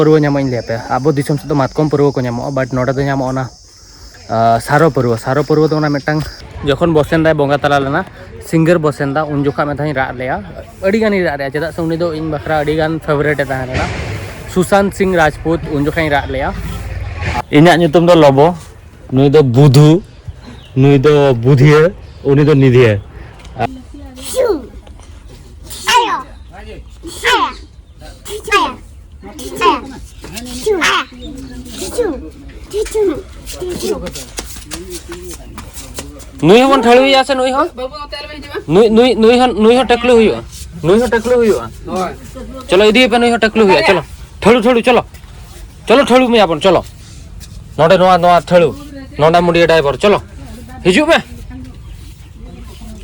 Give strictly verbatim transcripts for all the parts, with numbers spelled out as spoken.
ᱯᱟᱹᱨᱣᱟᱹ ᱧᱟᱢᱚᱜ ᱤᱧ ᱞᱟᱹᱭ ᱟᱯᱮᱭᱟ᱾ ᱟᱵᱚ ᱫᱤᱥᱚᱢ ᱥᱮᱫ ᱫᱚ ᱢᱟᱛᱠᱚᱢ ᱯᱟᱹᱨᱣᱟᱹ ᱠᱚ ᱧᱟᱢᱚᱜᱼᱟ, but ᱱᱚᱰᱮ ᱫᱚ ᱧᱟᱢᱚᱜᱼᱟ ᱚᱱᱟ ᱟᱸ, ᱥᱟᱨᱚ ᱯᱟᱹᱨᱣᱟᱹ᱾ ᱥᱟᱨᱚ ᱯᱟᱹᱨᱣᱟᱹ ᱫᱚ ᱚᱱᱟ ᱢᱤᱫᱴᱟᱝ, ᱡᱚᱠᱷᱚᱱ ᱵᱚᱥᱮᱱᱫᱟᱭ ᱵᱚᱸᱜᱟ ᱛᱟᱞᱟ ᱞᱮᱱᱟ, ᱥᱤᱝᱜᱟᱹᱨ ᱵᱚᱥᱮᱱᱫᱟ, ᱩᱱ ᱡᱚᱠᱷᱟᱜ ᱢᱤᱫ ᱫᱷᱟᱣ ᱤᱧ ᱨᱟᱜ ᱞᱮᱜᱼᱟ᱾ ᱟᱹᱰᱤ ᱜᱟᱱᱤᱧ ᱨᱟᱜ ᱞᱮᱜᱼᱟ, ᱪᱮᱫᱟᱜ ᱥᱮ ᱩᱱᱤ ᱫᱚ ᱤᱧ ᱵᱟᱠᱷᱨᱟ ᱟᱹᱰᱤ ᱜᱟᱱ favourite ᱮ ᱛᱟᱦᱮᱸ ᱞᱮᱱᱟ, ᱥᱩᱥᱟᱱᱛ ᱥᱤᱝ ᱨᱟᱡᱽᱯᱩᱛ᱾ ᱩᱱ ᱡᱚᱠᱷᱟᱜ ᱤᱧ ᱨᱟᱜ ᱞᱮᱜᱼᱟ᱾ ᱤᱧᱟᱹᱜ ᱧᱩᱛᱩᱢ ᱫᱚ ᱞᱚᱵᱚ, ᱱᱩᱭ ᱫᱚ ᱵᱩᱫᱷᱩ, ᱱᱩᱭ ᱫᱚ ᱵᱩᱫᱷᱤᱭᱟᱹ, ᱩᱱᱤ ᱫᱚ ᱱᱤᱫᱷᱤᱭᱟᱹ᱾ ᱱᱩᱭ ᱦᱚᱸᱵᱚᱱ ᱴᱷᱟᱹᱲᱩᱭᱮᱭᱟ ᱥᱮ ᱱᱩᱭ ᱦᱚᱸ? ᱱᱩᱭ, ᱱᱩᱭ, ᱱᱩᱭ ᱦᱚᱸ, ᱱᱩᱭ ᱦᱚᱸ ᱴᱟᱹᱠᱞᱩ ᱦᱩᱭᱩᱜᱼᱟ᱾ ᱱᱩᱭ ᱦᱚᱸ ᱴᱟᱹᱠᱞᱩ ᱦᱩᱭᱩᱜᱼᱟ᱾ ᱪᱚᱞᱚ, ᱤᱫᱤᱭᱮᱯᱮ, ᱱᱩᱭ ᱦᱚᱸ ᱴᱟᱹᱠᱞᱩ ᱦᱩᱭᱩᱜᱼᱟ᱾ ᱪᱚᱞᱚ, ᱴᱷᱟᱹᱲᱩ, ᱴᱷᱟᱹᱲᱩ, ᱪᱚᱞᱚ᱾ ᱪᱚᱞᱚ, ᱴᱷᱟᱹᱲᱩ ᱢᱮᱭᱟ ᱵᱚᱱ, ᱪᱚᱞᱚ᱾ ᱱᱚᱰᱮ ᱱᱚᱣᱟ, ᱱᱚᱣᱟ ᱴᱷᱟᱹᱲᱩ, ᱱᱚᱰᱮ ᱢᱩᱰᱤᱭᱟᱹ driver, ᱪᱚᱞᱚ᱾ ᱦᱤᱡᱩᱜ ᱢᱮ᱾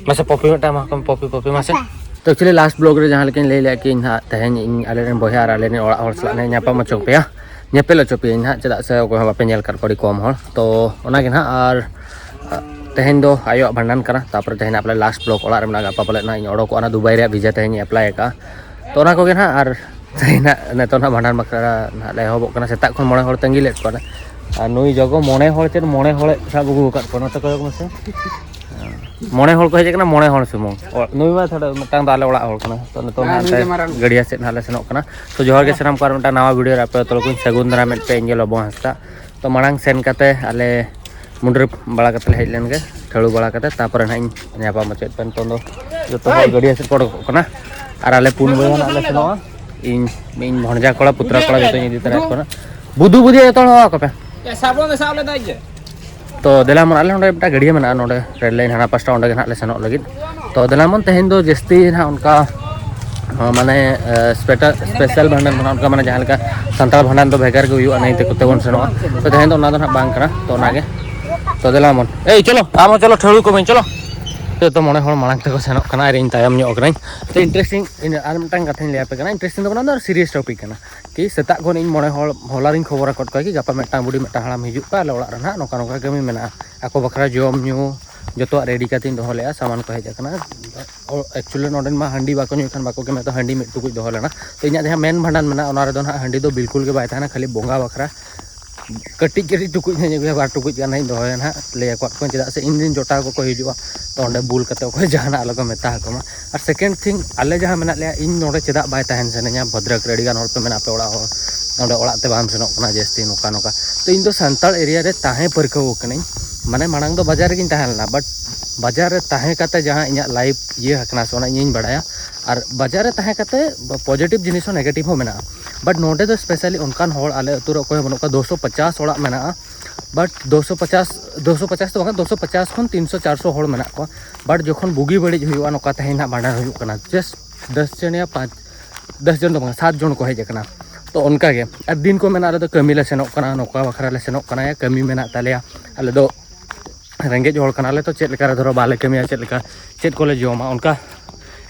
ᱢᱟᱥᱮ ᱯᱚᱯᱤ ᱢᱤᱫᱴᱟᱝ ᱮᱢᱟ ᱠᱚᱢ, ᱯᱚᱯᱤ, ᱯᱚᱯᱤ ᱢᱟᱥᱮ᱾ ᱛᱚ actually last vlog ᱨᱮ ᱡᱟᱦᱟᱸ ᱞᱮᱠᱟᱧ ᱞᱟᱹᱭ ᱞᱮᱫᱼᱟ ᱠᱤ ᱤᱧ ᱦᱟᱸᱜ ᱛᱮᱦᱮᱧ ᱤᱧ ᱟᱞᱮ ᱨᱮᱱ ᱵᱚᱭᱦᱟ ᱟᱨ ᱟᱞᱮ ᱨᱮᱱ ᱚᱲᱟᱜ ᱦᱚᱲ ᱥᱟᱞᱟᱜ ᱞᱮ ᱧᱟᱯᱟᱢ ᱦᱚᱪᱚ ᱯᱮᱭᱟ, ᱧᱮᱯᱮᱞ ᱦᱚᱪᱚ ᱯᱮᱭᱟᱹᱧ ᱦᱟᱸᱜ, ᱪᱮᱫᱟᱜ ᱥᱮ ᱚᱠᱚᱭ ᱦᱚᱸ ᱵᱟᱯᱮ ᱧᱮᱞ ᱠᱟᱫ ᱠᱚᱣᱟ, ᱟᱹᱰᱤ ᱠᱚᱢ ᱦᱚᱲ᱾ ᱛᱚ ᱚᱱᱟᱜᱮ ᱱᱟᱦᱟᱜ, ᱟᱨ ᱛᱮᱦᱮᱧ ᱫᱚ ᱟᱭᱳᱣᱟᱜ ᱵᱷᱟᱸᱰᱟᱱ ᱠᱟᱱᱟ, ᱛᱟᱯᱚᱨᱮ ᱛᱮᱦᱮᱧ ᱟᱯᱮ last vlog ᱚᱲᱟᱜ ᱨᱮ ᱢᱮᱱᱟᱜᱼᱟ, ᱜᱟᱯᱟ ᱯᱟᱞᱮᱫ ᱱᱟᱦᱟᱜ ᱤᱧ ᱚᱰᱚᱠᱚᱜᱼᱟ ᱱᱟᱦᱟᱜ, ᱫᱩᱵᱟᱭ ᱨᱮᱭᱟᱜ visa ᱛᱮᱦᱮᱧ ᱤᱧ apply ᱟᱠᱟᱫᱼᱟ᱾ ᱛᱚ ᱚᱱᱟ ᱠᱚᱜᱮ ᱱᱟᱦᱟᱜ, ᱟᱨ ᱛᱮᱦᱮᱧ ᱱᱟᱦᱟᱜ ᱱᱤᱛᱚᱜ ᱱᱟᱦᱟᱜ ᱵᱷᱟᱸᱰᱟᱱ ᱵᱟᱠᱷᱨᱟ ᱱᱟᱦᱟᱜ ᱞᱮ ᱮᱦᱚᱵᱚᱜ ᱠᱟᱱᱟ᱾ ᱥᱮᱛᱟᱜ ᱠᱷᱚᱱ ᱢᱚᱬᱮ ᱦᱚᱲ ᱛᱟᱺᱜᱤ ᱞᱮᱫ ᱠᱚᱣᱟ ᱞᱮ, ᱟᱨ ᱱᱩᱭ ᱡᱚᱜᱚ ᱢᱚᱬᱮ ᱦᱚᱲ ᱪᱮᱫ ᱢᱚᱬᱮ ᱦᱚᱲᱮ ᱥᱟᱵ ᱟᱹᱜᱩ ᱟᱠᱟᱫ ᱠᱚᱣᱟ, ᱱᱚᱛᱮ ᱠᱚᱭᱚᱜ ᱢᱮᱥᱮ᱾ ᱢᱚᱬᱮ ᱦᱚᱲ ᱠᱚ ᱦᱮᱡ ᱟᱠᱟᱱᱟ, ᱢᱚᱬᱮ ᱦᱚᱲ ᱥᱩᱢᱩᱝ᱾ ᱚ, ᱱᱩᱭ ᱢᱟ ᱛᱷᱚᱲᱟ ᱢᱤᱫᱴᱟᱝ ᱫᱚ ᱟᱞᱮ ᱚᱲᱟᱜ ᱦᱚᱲ ᱠᱟᱱᱟ᱾ ᱛᱚ ᱱᱤᱛᱚᱜ ᱦᱮᱸ, ᱱᱟᱦᱟᱜ ᱱᱩᱭ ᱜᱮ ᱚᱱᱛᱮ ᱢᱟᱨᱟᱝ᱾ ᱜᱟᱹᱰᱭᱟᱹ ᱥᱮᱫ ᱱᱟᱦᱟᱜ ᱞᱮ ᱥᱮᱱᱚᱜ ᱠᱟᱱᱟ᱾ ᱛᱚ ᱡᱚᱦᱟᱨ ᱜᱮ ᱥᱟᱱᱟᱢ ᱠᱚ, ᱟᱨ ᱢᱤᱫᱴᱟᱝ ᱱᱟᱣᱟ video ᱨᱮ ᱟᱯᱮ ᱡᱚᱛᱚ ᱠᱚᱧ ᱥᱟᱹᱜᱩᱱ ᱫᱟᱨᱟᱢᱮᱫ ᱯᱮ, ᱤᱧ ᱜᱮ ᱞᱚᱵᱚ ᱦᱟᱸᱥᱫᱟ᱾ ᱛᱚ ᱢᱟᱲᱟᱝ ᱥᱮᱱ ᱠᱟᱛᱮ ᱟᱞᱮ ᱢᱩᱰᱨᱟᱹ ᱵᱟᱲᱟ ᱠᱟᱛᱮ ᱞᱮ ᱦᱮᱡ ᱞᱮᱱ ᱜᱮ, ᱴᱷᱟᱹᱲᱩ ᱵᱟᱲᱟ ᱠᱟᱛᱮ, ᱛᱟᱯᱚᱨᱮ ᱱᱟᱦᱟᱜ ᱤᱧ ᱧᱟᱯᱟᱢ ᱦᱚᱪᱚᱭᱮᱫ ᱯᱮᱭᱟ᱾ ᱱᱤᱛᱚᱝ ᱫᱚ ᱡᱚᱛᱚ ᱦᱚᱲ ᱜᱟᱹᱰᱭᱟᱹ ᱥᱮᱫ ᱠᱚ ᱚᱰᱚᱠᱚᱜ ᱠᱟᱱᱟ, ᱟᱨ ᱟᱞᱮ ᱯᱩᱱ ᱵᱚᱭᱦᱟ ᱱᱟᱦᱟᱜ ᱞᱮ ᱥᱮᱱᱚᱜᱼᱟ᱾ ᱤᱧ, ᱤᱧ ᱵᱷᱚᱱᱡᱟ ᱠᱚᱲᱟ, ᱯᱩᱛᱨᱟ ᱠᱚᱲᱟ ᱡᱚᱛᱚᱧ ᱤᱫᱤ ᱛᱚᱨᱟᱭᱮᱫ ᱠᱚᱣᱟ᱾ ᱵᱩᱫᱷᱩ, ᱵᱩᱫᱷᱤ ᱡᱚᱛᱚ ᱦᱚᱲ ᱦᱚᱦᱚ ᱟᱠᱚ ᱯᱮ᱾ ᱮ, ᱥᱟᱵᱚᱱ ᱮ ᱥᱟᱵ ᱞᱮᱫᱟ ᱤᱭᱟᱹ᱾ ᱛᱚ ᱫᱮᱞᱟ ᱢᱚᱱ, ᱟᱞᱮ ᱱᱚᱰᱮ ᱢᱤᱫᱴᱟᱝ ᱜᱟᱹᱰᱭᱟᱹ ᱢᱮᱱᱟᱜᱼᱟ, ᱱᱚᱰᱮ ᱨᱮᱞ ᱞᱟᱭᱤᱱ ᱦᱟᱱᱟ ᱯᱟᱥᱴᱟ, ᱚᱸᱰᱮ ᱜᱮ ᱱᱟᱦᱟᱜ ᱞᱮ ᱥᱮᱱᱚᱜ ᱞᱟᱹᱜᱤᱫ᱾ ᱛᱚ ᱫᱮᱞᱟ ᱢᱚᱱ, ᱛᱮᱦᱮᱧ ᱫᱚ ᱡᱟᱹᱥᱛᱤ ᱱᱟᱦᱟᱜ ᱚᱱᱠᱟ, ᱦᱚᱸ, ᱢᱟᱱᱮ, ᱮ, ᱥᱯᱮᱴᱟ-, special ᱵᱷᱟᱸᱰᱟᱱ ᱫᱚ ᱱᱟᱦᱟᱜ ᱚᱱᱠᱟ, ᱢᱟᱱᱮ, ᱡᱟᱦᱟᱸ ᱞᱮᱠᱟ ᱥᱟᱱᱛᱟᱲ ᱵᱷᱟᱸᱰᱟᱱ ᱫᱚ ᱵᱷᱮᱜᱟᱨ ᱜᱮ ᱦᱩᱭᱩᱜᱼᱟ, ᱱᱟᱹᱭᱛᱮ ᱠᱚᱛᱮ ᱵᱚᱱ ᱥᱮᱱᱚᱜᱼᱟ᱾ ᱛᱚ ᱛᱮᱦᱮᱧ ᱫᱚ ᱚᱱᱟ ᱫᱚ ᱱᱟᱦᱟᱜ ᱵᱟᱝ ᱠᱟᱱᱟ᱾ ᱛᱚ ᱚᱱᱟᱜᱮ, ᱛᱚ ᱫᱮᱞᱟ ᱢᱚᱱ, ᱮᱭ ᱪᱚᱞᱚ, ᱟᱢ ᱦᱚᱸ ᱪᱚᱞᱚ, ᱴᱷᱟᱹᱲᱩ ᱠᱚᱢᱮᱧ, ᱪᱚᱞᱚ᱾ ᱡᱚᱛᱚ ᱢᱚᱬᱮ ᱦᱚᱲ ᱢᱟᱲᱟᱝ ᱛᱮᱠᱚ ᱥᱮᱱᱚᱜ ᱠᱟᱱᱟ ᱟᱨ ᱤᱧ ᱛᱟᱭᱚᱢ ᱧᱚᱜ ᱠᱟᱹᱱᱟᱹᱧ᱾ ᱛᱚ interesting, ᱤᱧ ᱟᱨ ᱢᱤᱫᱴᱟᱝ ᱠᱟᱛᱷᱟᱧ ᱞᱟᱹᱭ ᱟᱯᱮ ᱠᱟᱱᱟ, interesting ᱫᱚ ᱠᱟᱱᱟ, ᱚᱱᱟ ᱫᱚ serious topic ᱠᱟᱱᱟ᱾ ᱠᱤ ᱥᱮᱛᱟᱜ ᱠᱷᱚᱱ ᱤᱧ ᱢᱚᱬᱮ ᱦᱚᱲ ᱦᱚᱞᱟᱨᱤᱧ ᱠᱷᱚᱵᱚᱨ ᱟᱠᱟᱫ ᱠᱚᱣᱟ ᱠᱤ ᱜᱟᱯᱟ ᱢᱤᱫᱴᱟᱝ ᱵᱩᱰᱷᱤ ᱢᱤᱫᱴᱟᱝ ᱦᱟᱲᱟᱢ ᱦᱤᱡᱩᱜ ᱯᱮ, ᱟᱞᱮ ᱚᱲᱟᱜ ᱨᱮ ᱱᱟᱦᱟᱜ ᱱᱚᱝᱠᱟ ᱱᱚᱝᱠᱟ ᱠᱟᱹᱢᱤ ᱢᱮᱱᱟᱜᱼᱟ, ᱟᱠᱚ ᱵᱟᱠᱷᱨᱟ ᱡᱚᱢ ᱧᱩ, ᱡᱚᱛᱚᱣᱟᱜ ᱨᱮᱰᱤ ᱠᱟᱛᱮᱧ ᱫᱚᱦᱚ ᱞᱮᱜᱼᱟ, ᱥᱟᱢᱟᱱ ᱠᱚ ᱦᱮᱡ ᱟᱠᱟᱱᱟ᱾ ᱮᱠᱪᱩᱭᱮᱞᱤ ᱱᱚᱰᱮᱱ ᱢᱟ ᱦᱟᱺᱰᱤ ᱵᱟᱠᱚ ᱧᱩᱭ ᱠᱷᱟᱱ ᱵᱟᱠᱚ ᱜᱮᱢᱮᱜ, ᱛᱚ ᱦᱟᱺᱰᱤ ᱢᱤᱫ ᱴᱩᱠᱩᱡ ᱫᱚᱦᱚ ᱞᱮᱱᱟ᱾ ᱛᱚ ᱤᱧᱟᱹᱜ ᱡᱟᱦᱟᱸ ᱢᱮᱱ ᱵᱷᱟᱸᱰᱟᱱ ᱢᱮᱱᱟᱜᱼᱟ, ᱚᱱᱟ ᱨᱮᱫᱚ ᱱᱟᱦᱟᱜ ᱦᱟᱺᱰᱤ ᱫᱚ ᱵᱤᱞᱠᱩᱞ ᱜᱮ ᱵᱟᱭ ᱛᱟᱦᱮᱱᱟ, ᱠᱷᱟᱹᱞᱤ ᱵᱚᱸᱜᱟ ᱵᱟᱠᱷᱨᱟ ᱠᱟᱹᱴᱤᱡ ᱠᱟᱹᱴᱤᱡ ᱴᱩᱠᱩᱡ ᱱᱟᱦᱟᱜ ᱤᱧ ᱟᱹᱜᱩᱭᱟ, ᱵᱟᱨ ᱴᱩᱠᱩᱡ ᱜᱟᱱ ᱱᱟᱦᱟᱜ ᱤᱧ ᱫᱚᱦᱚᱭᱟ ᱱᱟᱦᱟᱜ, ᱞᱟᱹᱭ ᱟᱠᱚᱣᱟᱫ ᱠᱚᱣᱟᱧ, ᱪᱮᱫᱟᱜ ᱥᱮ ᱤᱧ ᱨᱮᱱ ᱡᱚᱴᱟᱣ ᱠᱚᱠᱚ ᱦᱤᱡᱩᱜᱼᱟ, ᱛᱚ ᱚᱸᱰᱮ ᱵᱩᱞ ᱠᱟᱛᱮ ᱚᱠᱚᱭ ᱡᱟᱦᱟᱱᱟᱜ ᱟᱞᱚ ᱠᱚ ᱢᱮᱛᱟ ᱟᱠᱚ ᱢᱟ᱾ ᱟᱨ ᱥᱮᱠᱮᱱᱰ ᱛᱷᱤᱝ, ᱟᱞᱮ ᱡᱟᱦᱟᱸ ᱢᱮᱱᱟᱜ ᱞᱮᱭᱟ, ᱤᱧ ᱱᱚᱰᱮ ᱪᱮᱫᱟᱜ ᱵᱟᱭ ᱛᱟᱦᱮᱱ ᱥᱟᱱᱟᱧᱟ? ᱵᱷᱚᱫᱨᱚᱠ ᱨᱮ ᱟᱹᱰᱤ ᱜᱟᱱ ᱦᱚᱲ ᱯᱮ ᱢᱮᱱᱟᱜ ᱯᱮ ᱚᱲᱟᱜ ᱦᱚᱲ, ᱱᱚᱰᱮ ᱚᱲᱟᱜ ᱛᱮ ᱵᱟᱢ ᱥᱮᱱᱚᱜ ᱠᱟᱱᱟ ᱡᱟᱹᱥᱛᱤ, ᱱᱚᱝᱠᱟ ᱱᱚᱝᱠᱟ᱾ ᱛᱚ ᱤᱧ ᱫᱚ ᱥᱟᱱᱛᱟᱲ ᱮᱨᱤᱭᱟ ᱨᱮ ᱛᱟᱦᱮᱸ ᱯᱟᱹᱨᱠᱟᱹᱣ ᱟᱠᱟᱱᱟᱹᱧ, ᱢᱟᱱᱮ ᱢᱟᱲᱟᱝ ᱫᱚ ᱵᱟᱡᱟᱨ ᱨᱮᱜᱮᱧ ᱛᱟᱦᱮᱸ ᱞᱮᱱᱟ, ᱵᱟᱴ ᱵᱟᱡᱟᱨ ᱨᱮ ᱛᱟᱦᱮᱸ ᱠᱟᱛᱮ ᱡᱟᱦᱟᱸ ᱤᱧᱟᱹᱜ ᱞᱟᱭᱤᱯᱷ ᱤᱭᱟᱹ ᱟᱠᱟᱱᱟ ᱥᱮ, ᱚᱱᱟ ᱤᱧᱤᱧ ᱵᱟᱲᱟᱭᱟ᱾ ᱟᱨ ᱵᱟᱡᱟᱨ ᱨᱮ ᱛᱟᱦᱮᱸ ᱠᱟᱛᱮ ᱯᱚᱡᱤᱴᱤᱵᱷ ᱡᱤᱱᱤᱥ ᱦᱚᱸ ᱱᱮᱜᱮᱴᱤᱵᱷ ᱦᱚᱸ ᱢᱮᱱᱟᱜᱼᱟ, ᱵᱟᱴ ᱱᱚᱰᱮ ᱫᱚ ᱥᱯᱮᱥᱟᱞᱤ ᱚᱱᱠᱟᱱ ᱦᱚᱲ ᱟᱞᱮ ᱟᱹᱛᱩ ᱨᱮ ᱚᱠᱚᱭ ᱦᱚᱸ ᱵᱟᱹᱱᱩᱜ ᱠᱚᱣᱟ, ᱫᱩᱥᱚ ᱯᱚᱪᱟᱥ ᱚᱲᱟᱜ ᱢᱮᱱᱟᱜᱼᱟ, ᱵᱟᱴ ᱫᱩᱥᱚ ᱯᱚᱪᱟᱥ, ᱫᱩᱥᱚ ᱯᱚᱪᱟᱥ ᱫᱚ ᱵᱟᱝ, ᱫᱩᱥᱚ ᱯᱚᱪᱟᱥ ᱠᱷᱚᱱ ᱛᱤᱱᱥᱚ ᱪᱟᱨᱥᱚ ᱦᱚᱲ ᱢᱮᱱᱟᱜ ᱠᱚᱣᱟ᱾ ᱵᱟᱴ ᱡᱚᱠᱷᱚᱱ ᱵᱩᱜᱤ ᱵᱟᱹᱲᱤᱡ ᱦᱩᱭᱩᱜᱼᱟ, ᱱᱚᱝᱠᱟ ᱛᱮᱦᱮᱧ ᱱᱟᱦᱟᱜ ᱵᱷᱟᱸᱰᱟᱱ ᱦᱩᱭᱩᱜ ᱠᱟᱱᱟ, ᱡᱟᱥᱴ ᱫᱚᱥ ᱡᱚᱱ ᱭᱟ ᱯᱟᱸᱪ, ᱫᱚᱥ ᱡᱚᱱ ᱫᱚ ᱵᱟᱝ, ᱥᱟᱛ ᱡᱚᱱ ᱠᱚ ᱦᱮᱡ ᱟᱠᱟᱱᱟ᱾ ᱛᱚ ᱚᱱᱠᱟ ᱜᱮ ᱟᱨ ᱫᱤᱱ ᱠᱚ ᱢᱮᱱᱟᱜᱼᱟ, ᱟᱞᱮ ᱫᱚ ᱠᱟᱹᱢᱤ ᱞᱮ ᱥᱮᱱᱚᱜ ᱠᱟᱱᱟ, ᱱᱚᱝᱠᱟ ᱵᱟᱠᱷᱨᱟ ᱞᱮ ᱥᱮᱱᱚᱜ ᱠᱟᱱᱟ, ᱭᱟ ᱠᱟᱹᱢᱤ ᱢᱮᱱᱟᱜ ᱛᱟᱞᱮᱭᱟ, ᱟᱞᱮ ᱫᱚ ᱨᱮᱸᱜᱮᱡ ᱦᱚᱲ ᱠᱟᱱᱟᱞᱮ, ᱛᱚ ᱪᱮᱫ ᱞᱮᱠᱟ ᱨᱮ ᱫᱷᱚᱨᱚ ᱵᱟᱞᱮ ᱠᱟᱹᱢᱤᱭᱟ, ᱪᱮᱫ ᱞᱮᱠᱟ, ᱪᱮᱫ ᱠᱚᱞᱮ ᱡᱚᱢᱟ, ᱚᱱᱠᱟ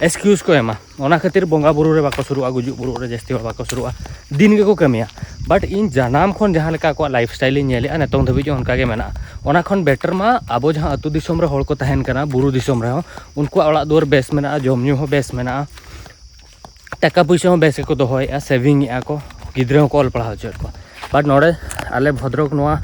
ᱮᱠᱥᱠᱤᱭᱩᱡᱽ ᱠᱚ ᱮᱢᱟ᱾ ᱚᱱᱟ ᱠᱷᱟᱹᱛᱤᱨ ᱵᱚᱸᱜᱟ ᱵᱩᱨᱩ ᱨᱮ ᱵᱟᱠᱚ ᱥᱩᱨᱩᱜᱼᱟ, ᱜᱩᱡᱩᱜ ᱵᱩᱨᱩᱜ ᱨᱮ ᱡᱟᱹᱥᱛᱤ ᱦᱚᱲ ᱵᱟᱠᱚ ᱥᱩᱨᱩᱜᱼᱟ, ᱫᱤᱱ ᱜᱮᱠᱚ ᱠᱟᱹᱢᱤᱭᱟ᱾ ᱵᱟᱴ ᱤᱧ ᱡᱟᱱᱟᱢ ᱠᱷᱚᱱ ᱡᱟᱦᱟᱸ ᱞᱮᱠᱟ ᱟᱠᱚᱣᱟᱜ ᱞᱟᱭᱤᱯᱷ ᱥᱴᱟᱭᱤᱞ ᱤᱧ ᱧᱮᱞᱮᱫᱼᱟ, ᱱᱤᱛᱚᱝ ᱫᱷᱟᱹᱵᱤᱡ ᱦᱚᱸ ᱚᱱᱠᱟ ᱜᱮ ᱢᱮᱱᱟᱜᱼᱟ᱾ ᱚᱱᱟ ᱠᱷᱚᱱ ᱵᱮᱴᱟᱨ ᱢᱟ ᱟᱵᱚ ᱡᱟᱦᱟᱸ ᱟᱹᱛᱩ ᱫᱤᱥᱚᱢ ᱨᱮ ᱦᱚᱲ ᱠᱚ ᱛᱟᱦᱮᱱ ᱠᱟᱱᱟ, ᱵᱩᱨᱩ ᱫᱤᱥᱚᱢ ᱨᱮᱦᱚᱸ, ᱩᱱᱠᱩᱣᱟᱜ ᱚᱲᱟᱜ ᱫᱩᱣᱟᱹᱨ ᱵᱮᱥ ᱢᱮᱱᱟᱜᱼᱟ, ᱡᱚᱢ ᱧᱩ ᱦᱚᱸ ᱵᱮᱥ ᱢᱮᱱᱟᱜᱼᱟ, ᱴᱟᱠᱟ ᱯᱩᱭᱥᱟᱹ ᱦᱚᱸ ᱵᱮᱥ ᱜᱮᱠᱚ ᱫᱚᱦᱚᱭᱮᱫᱼᱟ, ᱥᱮᱵᱷᱤᱝ ᱮᱫᱼᱟ ᱠᱚ, ᱜᱤᱫᱽᱨᱟᱹ ᱦᱚᱸᱠᱚ ᱚᱞ ᱯᱟᱲᱦᱟᱣ ᱦᱚᱪᱚᱭᱮᱫ ᱠᱚᱣᱟ᱾ ᱵᱟᱴ ᱱᱚᱰᱮ ᱟᱞᱮ ᱵᱷᱚᱫᱨᱚᱠ ᱱᱚᱣᱟ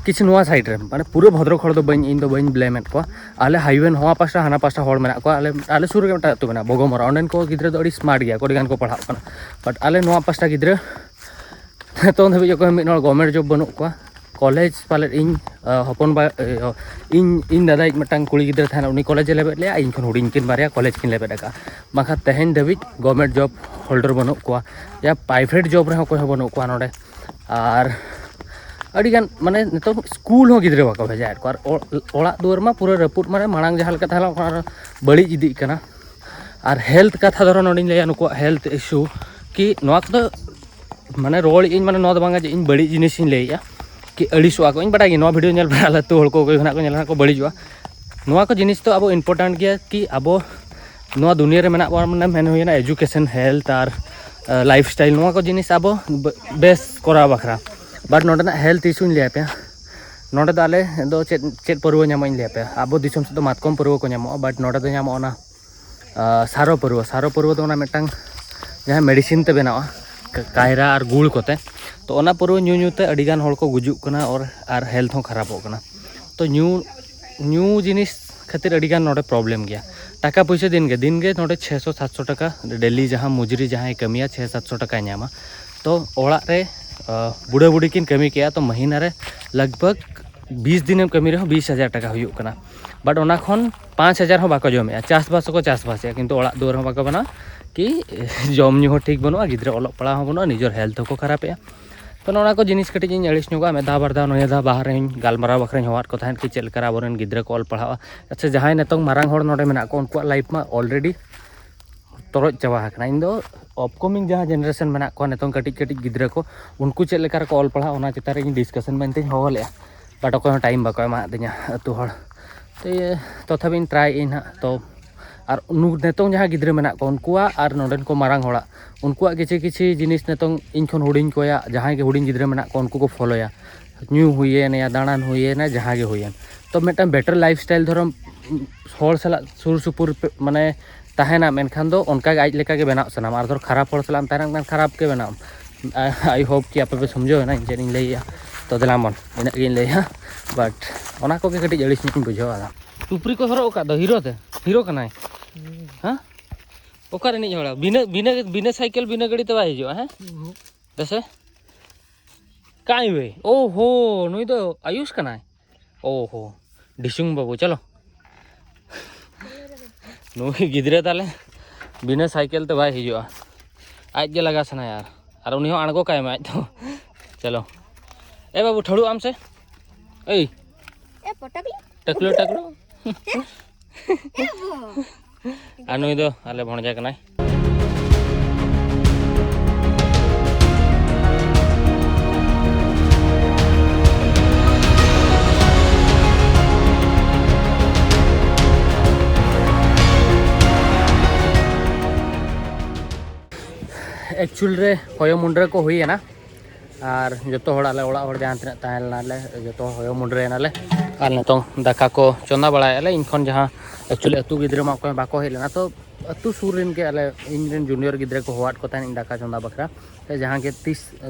ᱠᱤᱪᱷᱩ ᱱᱚᱣᱟ ᱥᱟᱭᱤᱰ ᱨᱮ, ᱢᱟᱱᱮ ᱯᱩᱨᱟᱹ ᱵᱷᱚᱫᱨᱚᱠ ᱦᱚᱲ ᱫᱚ ᱵᱟᱹᱧ, ᱤᱧ ᱫᱚ ᱵᱟᱹᱧ ᱵᱞᱮᱢᱮᱫ ᱠᱚᱣᱟ᱾ ᱟᱞᱮ ᱦᱟᱭᱣᱮ ᱱᱚᱣᱟ ᱯᱟᱥᱴᱟ ᱦᱟᱱᱟ ᱯᱟᱥᱴᱟ ᱦᱚᱲ ᱢᱮᱱᱟᱜ ᱠᱚᱣᱟ, ᱟᱞᱮ, ᱟᱞᱮ ᱥᱩᱨ ᱨᱮᱜᱮ ᱢᱤᱫᱴᱟᱝ ᱟᱹᱛᱩ ᱢᱮᱱᱟᱜᱼᱟ ᱵᱚᱜᱚᱢᱚᱨᱟ, ᱚᱸᱰᱮᱱ ᱠᱚ ᱜᱤᱫᱽᱨᱟᱹ ᱫᱚ ᱟᱹᱰᱤ ᱥᱢᱟᱨᱴ ᱜᱮᱭᱟ ᱠᱚ, ᱟᱹᱰᱤ ᱜᱟᱱ ᱠᱚ ᱯᱟᱲᱦᱟᱜ ᱠᱟᱱᱟ᱾ ᱵᱟᱴ ᱟᱞᱮ ᱱᱚᱣᱟ ᱯᱟᱥᱴᱟ ᱜᱤᱫᱽᱨᱟᱹ ᱱᱤᱛᱚᱝ ᱫᱷᱟᱹᱵᱤᱡ ᱚᱠᱚᱭ ᱢᱤᱫ ᱦᱚᱲ ᱜᱚᱵᱷᱢᱮᱱᱴ ᱡᱚᱵ ᱵᱟᱹᱱᱩᱜ ᱠᱚᱣᱟ᱾ ᱠᱚᱞᱮᱡᱽ ᱯᱟᱞᱮᱫ ᱤᱧ, ᱟ, ᱦᱚᱯᱚᱱ ᱵᱟ, ᱤᱭᱟᱹ, ᱤᱧ, ᱤᱧ ᱫᱟᱫᱟᱭᱤᱡ ᱢᱤᱫᱴᱟᱝ ᱠᱩᱲᱤ ᱜᱤᱫᱽᱨᱟᱹ ᱛᱟᱦᱮᱱᱟ, ᱩᱱᱤ ᱠᱚᱞᱮᱡᱽ ᱮ ᱞᱮᱵᱮᱫ ᱞᱮᱜᱼᱟ, ᱤᱧ ᱠᱷᱚᱱ ᱦᱩᱰᱤᱧ ᱠᱤᱱ ᱵᱟᱨᱭᱟ ᱠᱚᱞᱮᱡᱽ ᱠᱤᱱ ᱞᱮᱵᱮᱫ ᱟᱠᱟᱫᱼᱟ, ᱵᱟᱝᱠᱷᱟᱱ ᱛᱮᱦᱮᱧ ᱫᱷᱟᱹᱵᱤᱡ ᱜᱚᱵᱷᱢᱮᱱᱴ ᱡᱚᱵ ᱦᱳᱞᱰᱟᱨ ᱵᱟᱹᱱᱩᱜ ᱠᱚᱣᱟ, ᱭᱟ ᱯᱨᱟᱭᱵᱷᱮᱴ ᱡᱚᱵ ᱨᱮᱦᱚᱸ ᱚᱠᱚᱭ ᱦᱚᱸ ᱵᱟᱹᱱᱩᱜ ᱠᱚᱣᱟ ᱱᱚᱰᱮ᱾ ᱟᱨ ᱟᱹᱰᱤᱜᱟᱱ, ᱢᱟᱱᱮ, ᱱᱤᱛᱚᱜ ᱥᱠᱩᱞ ᱦᱚᱸ ᱜᱤᱫᱽᱨᱟᱹ ᱵᱟᱠᱚ ᱵᱷᱮᱡᱟᱭᱮᱫ ᱠᱚᱣᱟ᱾ ᱟᱨ ᱚᱲ-, ᱚᱲᱟᱜ ᱫᱩᱣᱟᱹᱨ ᱢᱟ ᱯᱩᱨᱟᱹ ᱨᱟᱹᱯᱩᱫ, ᱢᱟᱱᱮ, ᱢᱟᱲᱟᱝ ᱡᱟᱦᱟᱸ ᱞᱮᱠᱟ ᱛᱟᱦᱮᱸ ᱞᱮᱱᱟ, ᱚᱱᱟ ᱠᱷᱚᱱ ᱟᱨᱚ ᱵᱟᱹᱲᱤᱡ ᱤᱫᱤᱜ ᱠᱟᱱᱟ᱾ ᱟᱨ ᱦᱮᱞᱛᱷ ᱠᱟᱛᱷᱟ ᱫᱷᱚᱨᱚ ᱱᱚᱰᱮᱧ ᱞᱟᱹᱭᱟ, ᱱᱩᱠᱩᱣᱟᱜ ᱦᱮᱞᱛᱷ ᱤᱥᱩ, ᱠᱤ ᱱᱚᱣᱟ ᱠᱚᱫᱚ, ᱢᱟᱱᱮ, ᱨᱚᱲ ᱤᱧ, ᱢᱟᱱᱮ, ᱱᱚᱣᱟ ᱫᱚ ᱵᱟᱝᱟ ᱡᱮ ᱤᱧ ᱵᱟᱹᱲᱤᱡ ᱡᱤᱱᱤᱥ ᱤᱧ ᱞᱟᱹᱭᱮᱜᱼᱟ, ᱠᱤ ᱟᱹᱲᱤᱥᱚᱜᱼᱟ ᱠᱚ, ᱤᱧ ᱵᱟᱰᱟᱭ ᱜᱮ ᱱᱚᱣᱟ ᱵᱷᱤᱰᱤᱭᱳ ᱧᱮᱞ ᱯᱮ, ᱟᱞᱮ ᱟᱹᱛᱩ ᱦᱚᱲ ᱠᱚ ᱚᱠᱚᱭ ᱠᱷᱚᱱᱟᱜ ᱠᱚ ᱧᱮᱞᱟ ᱠᱚ ᱵᱟᱹᱲᱤᱡᱚᱜᱼᱟ᱾ ᱱᱚᱣᱟ ᱠᱚ ᱡᱤᱱᱤᱥ ᱫᱚ ᱟᱵᱚ ᱤᱢᱯᱚᱨᱴᱮᱱᱴ ᱜᱮᱭᱟ, ᱠᱤ ᱟᱵᱚ ᱱᱚᱣᱟ ᱫᱩᱱᱤᱭᱟᱹ ᱨᱮ ᱢᱮᱱᱟᱜ ᱵᱚᱱᱟ, ᱢᱟᱱᱮ, ᱢᱮᱱ ᱦᱩᱭᱱᱟ ᱮᱡᱩᱠᱮᱥᱚᱱ, ᱦᱮᱞᱛᱷ ᱟᱨ, ᱟ, ᱞᱟᱭᱤᱯᱷ ᱥᱴᱟᱭᱤᱞ, ᱱᱚᱣᱟ ᱠᱚ ᱡᱤᱱᱤᱥ ᱟᱵᱚ ᱵᱮ-, ᱵᱮᱥ ᱠᱚᱨᱟᱣ ᱵᱟᱠᱷᱨᱟ᱾ ᱵᱟᱴ ᱱᱚᱰᱮᱱᱟᱜ ᱦᱮᱞᱛᱷ ᱤᱥᱩᱧ ᱞᱟᱹᱭ ᱟᱯᱮᱭᱟ᱾ ᱱᱚᱰᱮ ᱫᱚ ᱟᱞᱮ ᱫᱚ ᱪᱮᱫ ᱪᱮᱫ ᱯᱟᱹᱨᱣᱟᱹ ᱧᱟᱢᱚᱜ ᱤᱧ ᱞᱟᱹᱭ ᱟᱯᱮᱭᱟ᱾ ᱟᱵᱚ ᱫᱤᱥᱚᱢ ᱥᱮᱫ ᱫᱚ ᱢᱟᱛᱠᱚᱢ ᱯᱟᱹᱨᱣᱟᱹ ᱠᱚ ᱧᱟᱢᱚᱜᱼᱟ, but ᱱᱚᱰᱮ ᱫᱚ ᱧᱟᱢᱚᱜᱼᱟ ᱚᱱᱟ ᱟᱨ ᱥᱟᱨᱚ ᱯᱟᱹᱨᱣᱟᱹ᱾ ᱥᱟᱨᱚ ᱯᱟᱹᱨᱣᱟᱹ ᱫᱚ ᱚᱱᱟ ᱢᱤᱫᱴᱟᱝ ᱡᱟᱦᱟᱸ ᱢᱮᱰᱤᱥᱤᱱ ᱛᱮ ᱵᱮᱱᱟᱣᱟ, ᱠᱟᱭᱨᱟ ᱟᱨ ᱜᱩᱲ ᱠᱚᱛᱮ᱾ ᱛᱚ ᱚᱱᱟ ᱯᱟᱹᱨᱣᱟᱹ ᱧᱩ ᱧᱩ ᱛᱮ ᱟᱹᱰᱤ ᱜᱟᱱ ᱦᱚᱲ ᱠᱚ ᱜᱩᱡᱩᱜ ᱠᱟᱱᱟ ᱟᱨ ᱟᱨ ᱦᱮᱞᱛᱷ ᱦᱚᱸ ᱠᱷᱟᱨᱟᱯᱚᱜ ᱠᱟᱱᱟ᱾ ᱛᱚ ᱧᱩ ᱧᱩ ᱡᱤᱱᱤᱥ ᱠᱷᱟᱹᱛᱤᱨ ᱟᱹᱰᱤ ᱜᱟᱱ ᱱᱚᱰᱮ ᱯᱨᱚᱵᱞᱮᱢ ᱜᱮᱭᱟ᱾ ᱴᱟᱠᱟ ᱯᱩᱭᱥᱟᱹ ᱫᱤᱱ ᱜᱮ ᱫᱤᱱ ᱜᱮ ᱱᱚᱰᱮ ᱪᱷᱮᱥᱚ ᱥᱟᱛᱥᱚ ᱴᱟᱠᱟ ᱰᱮᱞᱤ ᱡᱟᱦᱟᱸ ᱢᱚᱡᱩᱨᱤ ᱡᱟᱦᱟᱸᱭ ᱠᱟᱹᱢᱤᱭᱟ, ᱪᱷᱮ ᱥᱟᱛᱥᱚ ᱴᱟᱠᱟᱭ ᱧᱟᱢᱟ᱾ ᱛᱚ ᱚᱲᱟᱜ ᱨᱮ ᱵᱩᱲᱟᱹ ᱵᱩᱲᱤ ᱠᱤᱱ ᱠᱟᱹᱢᱤ ᱠᱮᱜᱼᱟ, ᱛᱚ ᱢᱟᱹᱦᱤᱱᱟ ᱨᱮ ᱞᱟᱜᱽ ᱵᱷᱟᱜᱽ ᱵᱤᱥ ᱫᱤᱱᱮᱢ ᱠᱟᱹᱢᱤ ᱨᱮᱦᱚᱸ ᱵᱤᱥ ᱦᱟᱡᱟᱨ ᱴᱟᱠᱟ ᱦᱩᱭᱩᱜ ᱠᱟᱱᱟ᱾ ᱵᱟᱴ ᱚᱱᱟ ᱠᱷᱚᱱ ᱯᱟᱸᱪ ᱦᱟᱡᱟᱨ ᱦᱚᱸ ᱵᱟᱠᱚ ᱡᱚᱢᱮᱜᱼᱟ᱾ ᱪᱟᱥᱵᱟᱥ ᱦᱚᱸᱠᱚ ᱪᱟᱥᱵᱟᱥᱮᱜᱼᱟ, ᱠᱤᱱᱛᱩ ᱚᱲᱟᱜ ᱫᱩᱣᱟᱹᱨ ᱦᱚᱸ ᱵᱟᱠᱚ ᱵᱮᱱᱟᱣᱟ, ᱠᱤ ᱡᱚᱢ ᱧᱩ ᱦᱚᱸ ᱴᱷᱤᱠ ᱵᱟᱹᱱᱩᱜᱼᱟ, ᱜᱤᱫᱽᱨᱟᱹ ᱚᱞᱚᱜ ᱯᱟᱲᱦᱟᱣ ᱦᱚᱸ ᱵᱟᱹᱱᱩᱜᱼᱟ, ᱱᱤᱡᱮᱨ ᱦᱮᱞᱛᱷ ᱦᱚᱸᱠᱚ ᱠᱷᱟᱨᱟᱯᱮᱜᱼᱟ᱾ ᱛᱚ ᱱᱚᱜᱼᱚ ᱱᱚᱣᱟ ᱠᱚ ᱡᱤᱱᱤᱥ ᱠᱟᱹᱴᱤᱡ ᱤᱧ ᱟᱹᱲᱤᱥ ᱧᱚᱜᱚᱜᱼᱟ᱾ ᱢᱤᱫ ᱫᱷᱟᱣ ᱵᱟᱨ ᱫᱷᱟᱣ ᱱᱤᱭᱟᱹ ᱫᱷᱟᱣ ᱵᱟᱦᱨᱮᱧ ᱜᱟᱞᱢᱟᱨᱟᱣ ᱵᱟᱠᱷᱨᱟᱧ ᱦᱚᱦᱚᱣᱟᱫ ᱠᱚ ᱛᱟᱦᱮᱸᱫ ᱠᱤ ᱪᱮᱫ ᱞᱮᱠᱟ ᱨᱮ ᱟᱵᱚᱨᱮᱱ ᱜᱤᱫᱽᱨᱟᱹ ᱠᱚ ᱚᱞ ᱯᱟᱲᱦᱟᱜᱼᱟ᱾ ᱟᱪᱪᱷᱟ, ᱡᱟᱦᱟᱸᱭ ᱱᱤᱛᱚᱝ ᱢᱟᱨᱟᱝ ᱦᱚᱲ ᱱᱚᱰᱮ ᱢᱮᱱᱟᱜ ᱠᱚᱣᱟ, ᱩᱱᱠᱩᱣᱟᱜ ᱞᱟᱭᱤᱯᱷ ᱢᱟ ᱚᱞᱨᱮᱰᱤ ᱛᱚᱨᱚᱡ ᱪᱟᱵᱟ ᱟᱠᱟᱱᱟ᱾ ᱤᱧ ᱫᱚ ᱟᱯᱠᱚᱢᱤᱝ ᱡᱟᱦᱟᱸ ᱡᱮᱱᱟᱨᱮᱥᱚᱱ ᱢᱮᱱᱟᱜ ᱠᱚᱣᱟ ᱱᱤᱛᱚᱝ, ᱠᱟᱹᱴᱤᱡ ᱠᱟᱹᱴᱤᱡ ᱜᱤᱫᱽᱨᱟᱹ ᱠᱚ, ᱩᱱᱠᱩ ᱪᱮᱫ ᱞᱮᱠᱟ ᱨᱮᱠᱚ ᱚᱞ ᱯᱟᱲᱦᱟᱜ, ᱚᱱᱟ ᱪᱮᱛᱟᱱ ᱨᱮ ᱤᱧ ᱰᱤᱥᱠᱟᱥᱚᱱ ᱢᱮᱱᱛᱮᱧ ᱦᱚᱦᱚ ᱞᱮᱫᱼᱟ᱾ ᱵᱟᱴ ᱚᱠᱚᱭ ᱦᱚᱸ ᱴᱟᱭᱤᱢ ᱵᱟᱠᱚ ᱮᱢᱟᱫᱤᱧᱟ ᱟᱹᱛᱩ ᱦᱚᱲ᱾ ᱛᱚ ᱤᱭᱟᱹ, ᱛᱚᱛᱷᱟᱯᱤᱧ ᱴᱨᱟᱭᱮᱫ ᱟᱹᱧ ᱦᱟᱸᱜ᱾ ᱛᱚ ᱟᱨ ᱱᱩ- ᱱᱤᱛᱚᱝ ᱡᱟᱦᱟᱸ ᱜᱤᱫᱽᱨᱟᱹ ᱢᱮᱱᱟᱜ ᱠᱚᱣᱟ ᱩᱱᱠᱩᱣᱟᱜ ᱟᱨ ᱱᱚᱰᱮᱱ ᱠᱚ ᱢᱟᱨᱟᱝ ᱦᱚᱲᱟᱜ, ᱩᱱᱠᱩᱣᱟᱜ ᱠᱤᱪᱷᱩ ᱠᱤᱪᱷᱩ ᱡᱤᱱᱤᱥ ᱱᱤᱛᱚᱝ ᱤᱧ ᱠᱷᱚᱱ ᱦᱩᱰᱤᱧ ᱠᱚᱭᱟ, ᱡᱟᱦᱟᱸᱭ ᱜᱮ ᱦᱩᱰᱤᱧ ᱜᱤᱫᱽᱨᱟᱹ ᱢᱮᱱᱟᱜ ᱠᱚᱣᱟ, ᱩᱱᱠᱩ ᱠᱚ ᱯᱷᱳᱞᱳᱭᱟ᱾ ᱧᱩ ᱦᱩᱭᱮᱱ ᱭᱟ, ᱫᱟᱬᱟᱱ ᱦᱩᱭᱮᱱᱟ, ᱡᱟᱦᱟᱸ ᱜᱮ ᱦᱩᱭᱮᱱ, ᱛᱚ ᱢᱤᱫᱴᱟᱝ ᱵᱮᱴᱟᱨ ᱞᱟᱭᱤᱯᱷ ᱥᱴᱟᱭᱤᱞ ᱫᱷᱚᱨᱚ ᱦᱚᱲ ᱥᱟᱞᱟᱜ ᱥᱩᱨ ᱥᱩᱯᱩᱨ ᱯᱮ- ᱢᱟᱱᱮ ᱛᱟᱦᱮᱱᱟ, ᱢᱮᱱᱠᱷᱟᱱ ᱫᱚ ᱚᱱᱠᱟ ᱜᱮ ᱟᱡ ᱞᱮᱠᱟ ᱜᱮ ᱵᱮᱱᱟᱣ ᱥᱟᱱᱟᱢᱟ᱾ ᱟᱨ ᱫᱷᱚᱨ ᱠᱷᱟᱨᱟᱯ ᱦᱚᱲ ᱥᱟᱞᱟᱜ ᱮᱢ ᱛᱟᱦᱮᱱᱟ, ᱢᱮᱱᱠᱷᱟᱱ ᱠᱷᱟᱨᱟᱯ ᱜᱮ ᱵᱮᱱᱟᱣ᱾ I hope ᱠᱤ ᱟᱯᱮ ᱯᱮ ᱥᱚᱢᱡᱷᱟᱹᱣ ᱮᱱᱟ ᱤᱧ ᱪᱮᱫ ᱤᱧ ᱞᱟᱹᱭᱮᱜᱼᱟ᱾ ᱛᱚ ᱫᱮᱞᱟ ᱵᱚᱱ, ᱤᱱᱟᱹᱜ ᱜᱤᱧ ᱞᱟᱹᱭᱟ᱾ ᱵᱟᱴ ᱚᱱᱟ ᱠᱚᱜᱮ ᱠᱟᱹᱴᱤᱡ ᱟᱹᱲᱤᱥ ᱧᱚᱜ ᱤᱧ ᱵᱩᱡᱷᱟᱹᱣᱟ᱾ ᱴᱩᱯᱨᱤ ᱠᱚ ᱦᱚᱨᱚᱜ ᱟᱠᱟᱫ ᱫᱚ ᱦᱤᱨᱳ ᱛᱮ, ᱦᱤᱨᱳ ᱠᱟᱱᱟᱭ᱾ ᱦᱮᱸ? ᱚᱠᱟ ᱨᱤᱱᱤᱡ ᱦᱚᱲ? ᱵᱤᱱᱟᱹ ᱵᱤᱱᱟᱹ ᱵᱤᱱᱟᱹ ᱥᱟᱭᱠᱮᱞ ᱵᱤᱱᱟᱹ ᱜᱟᱹᱰᱤ ᱛᱮ ᱵᱟᱭ ᱦᱤᱡᱩᱜᱼᱟ᱾ ᱦᱮᱸ? ᱫᱮᱥᱮ ᱠᱟᱭ ᱵᱷᱟᱭ, ᱳ ᱦᱳ, ᱱᱩᱭ ᱫᱚ ᱟᱭᱩᱥ ᱠᱟᱱᱟᱭ᱾ ᱳ ᱦᱳ, ᱰᱤᱥᱩᱝ ᱵᱟᱹᱵᱩ, ᱪᱚᱞᱚ᱾ ᱱᱩᱭ ᱜᱤᱫᱽᱨᱟᱹ ᱛᱟᱞᱮ ᱵᱤᱱᱟᱹ ᱥᱟᱭᱠᱮᱞ ᱛᱮ ᱵᱟᱭ ᱦᱤᱡᱩᱜᱼᱟ, ᱟᱡ ᱜᱮ ᱞᱟᱜᱟ ᱥᱟᱱᱟᱭᱟ᱾ ᱟᱨ ᱟᱨ ᱩᱱᱤ ᱦᱚᱸ ᱟᱬᱜᱚ ᱠᱟᱭ ᱢᱮ ᱟᱡ ᱫᱚ᱾ ᱪᱚᱞᱚ, ᱮ ᱵᱟᱹᱵᱩ, ᱴᱷᱟᱹᱲᱩᱜ ᱟᱢ ᱥᱮ᱾ ᱮᱭ, ᱮ ᱯᱚᱴᱟᱠᱞᱤ᱾ ᱴᱟᱠᱞᱩ, ᱴᱟᱠᱞᱩ᱾ ᱮ ᱵᱟᱹᱵᱩ᱾ ᱟᱨ ᱱᱩᱭ ᱫᱚ ᱟᱞᱮ ᱵᱷᱚᱬᱡᱟ ᱠᱟᱱᱟᱭ᱾ ᱮᱠᱪᱩᱭᱮᱞ ᱨᱮ ᱦᱚᱭᱚ ᱢᱩᱱᱰᱨᱟᱹ ᱠᱚ ᱦᱩᱭᱮᱱᱟ᱾ ᱟᱨ ᱡᱚᱛᱚ ᱦᱚᱲ, ᱟᱞᱮ ᱚᱲᱟᱜ ᱦᱚᱲ ᱡᱟᱦᱟᱸ ᱛᱤᱱᱟᱹᱜ ᱛᱟᱦᱮᱸ ᱞᱮᱱᱟᱞᱮ, ᱡᱚᱛᱚ ᱦᱚᱭᱚ ᱢᱩᱰᱨᱟᱹᱭᱮᱱᱟᱞᱮ᱾ ᱟᱨ ᱱᱤᱛᱚᱝ ᱫᱟᱠᱟ ᱠᱚ ᱪᱚᱸᱫᱟ ᱵᱟᱲᱟᱭᱮᱫᱼᱟ ᱞᱮ᱾ ᱤᱧ ᱠᱷᱚᱱ ᱡᱟᱦᱟᱸ actually ᱟᱹᱛᱩ ᱜᱤᱫᱽᱨᱟᱹ ᱢᱟ ᱚᱠᱚᱭ ᱦᱚᱸ ᱵᱟᱠᱚ ᱦᱮᱡ ᱞᱮᱱᱟ, ᱛᱚ ᱟᱹᱛᱩ ᱥᱩᱨ ᱨᱮᱱ ᱜᱮ ᱟᱞᱮ, ᱤᱧ ᱨᱮᱱ junior ᱜᱤᱫᱽᱨᱟᱹ ᱠᱚ ᱦᱚᱦᱚᱣᱟᱫ ᱠᱚ ᱛᱟᱦᱮᱸᱫ ᱤᱧ ᱫᱟᱠᱟ ᱪᱚᱸᱫᱟ ᱵᱟᱠᱷᱨᱟ᱾ ᱛᱚ ᱡᱟᱦᱟᱸ ᱜᱮ ᱛᱤᱥ,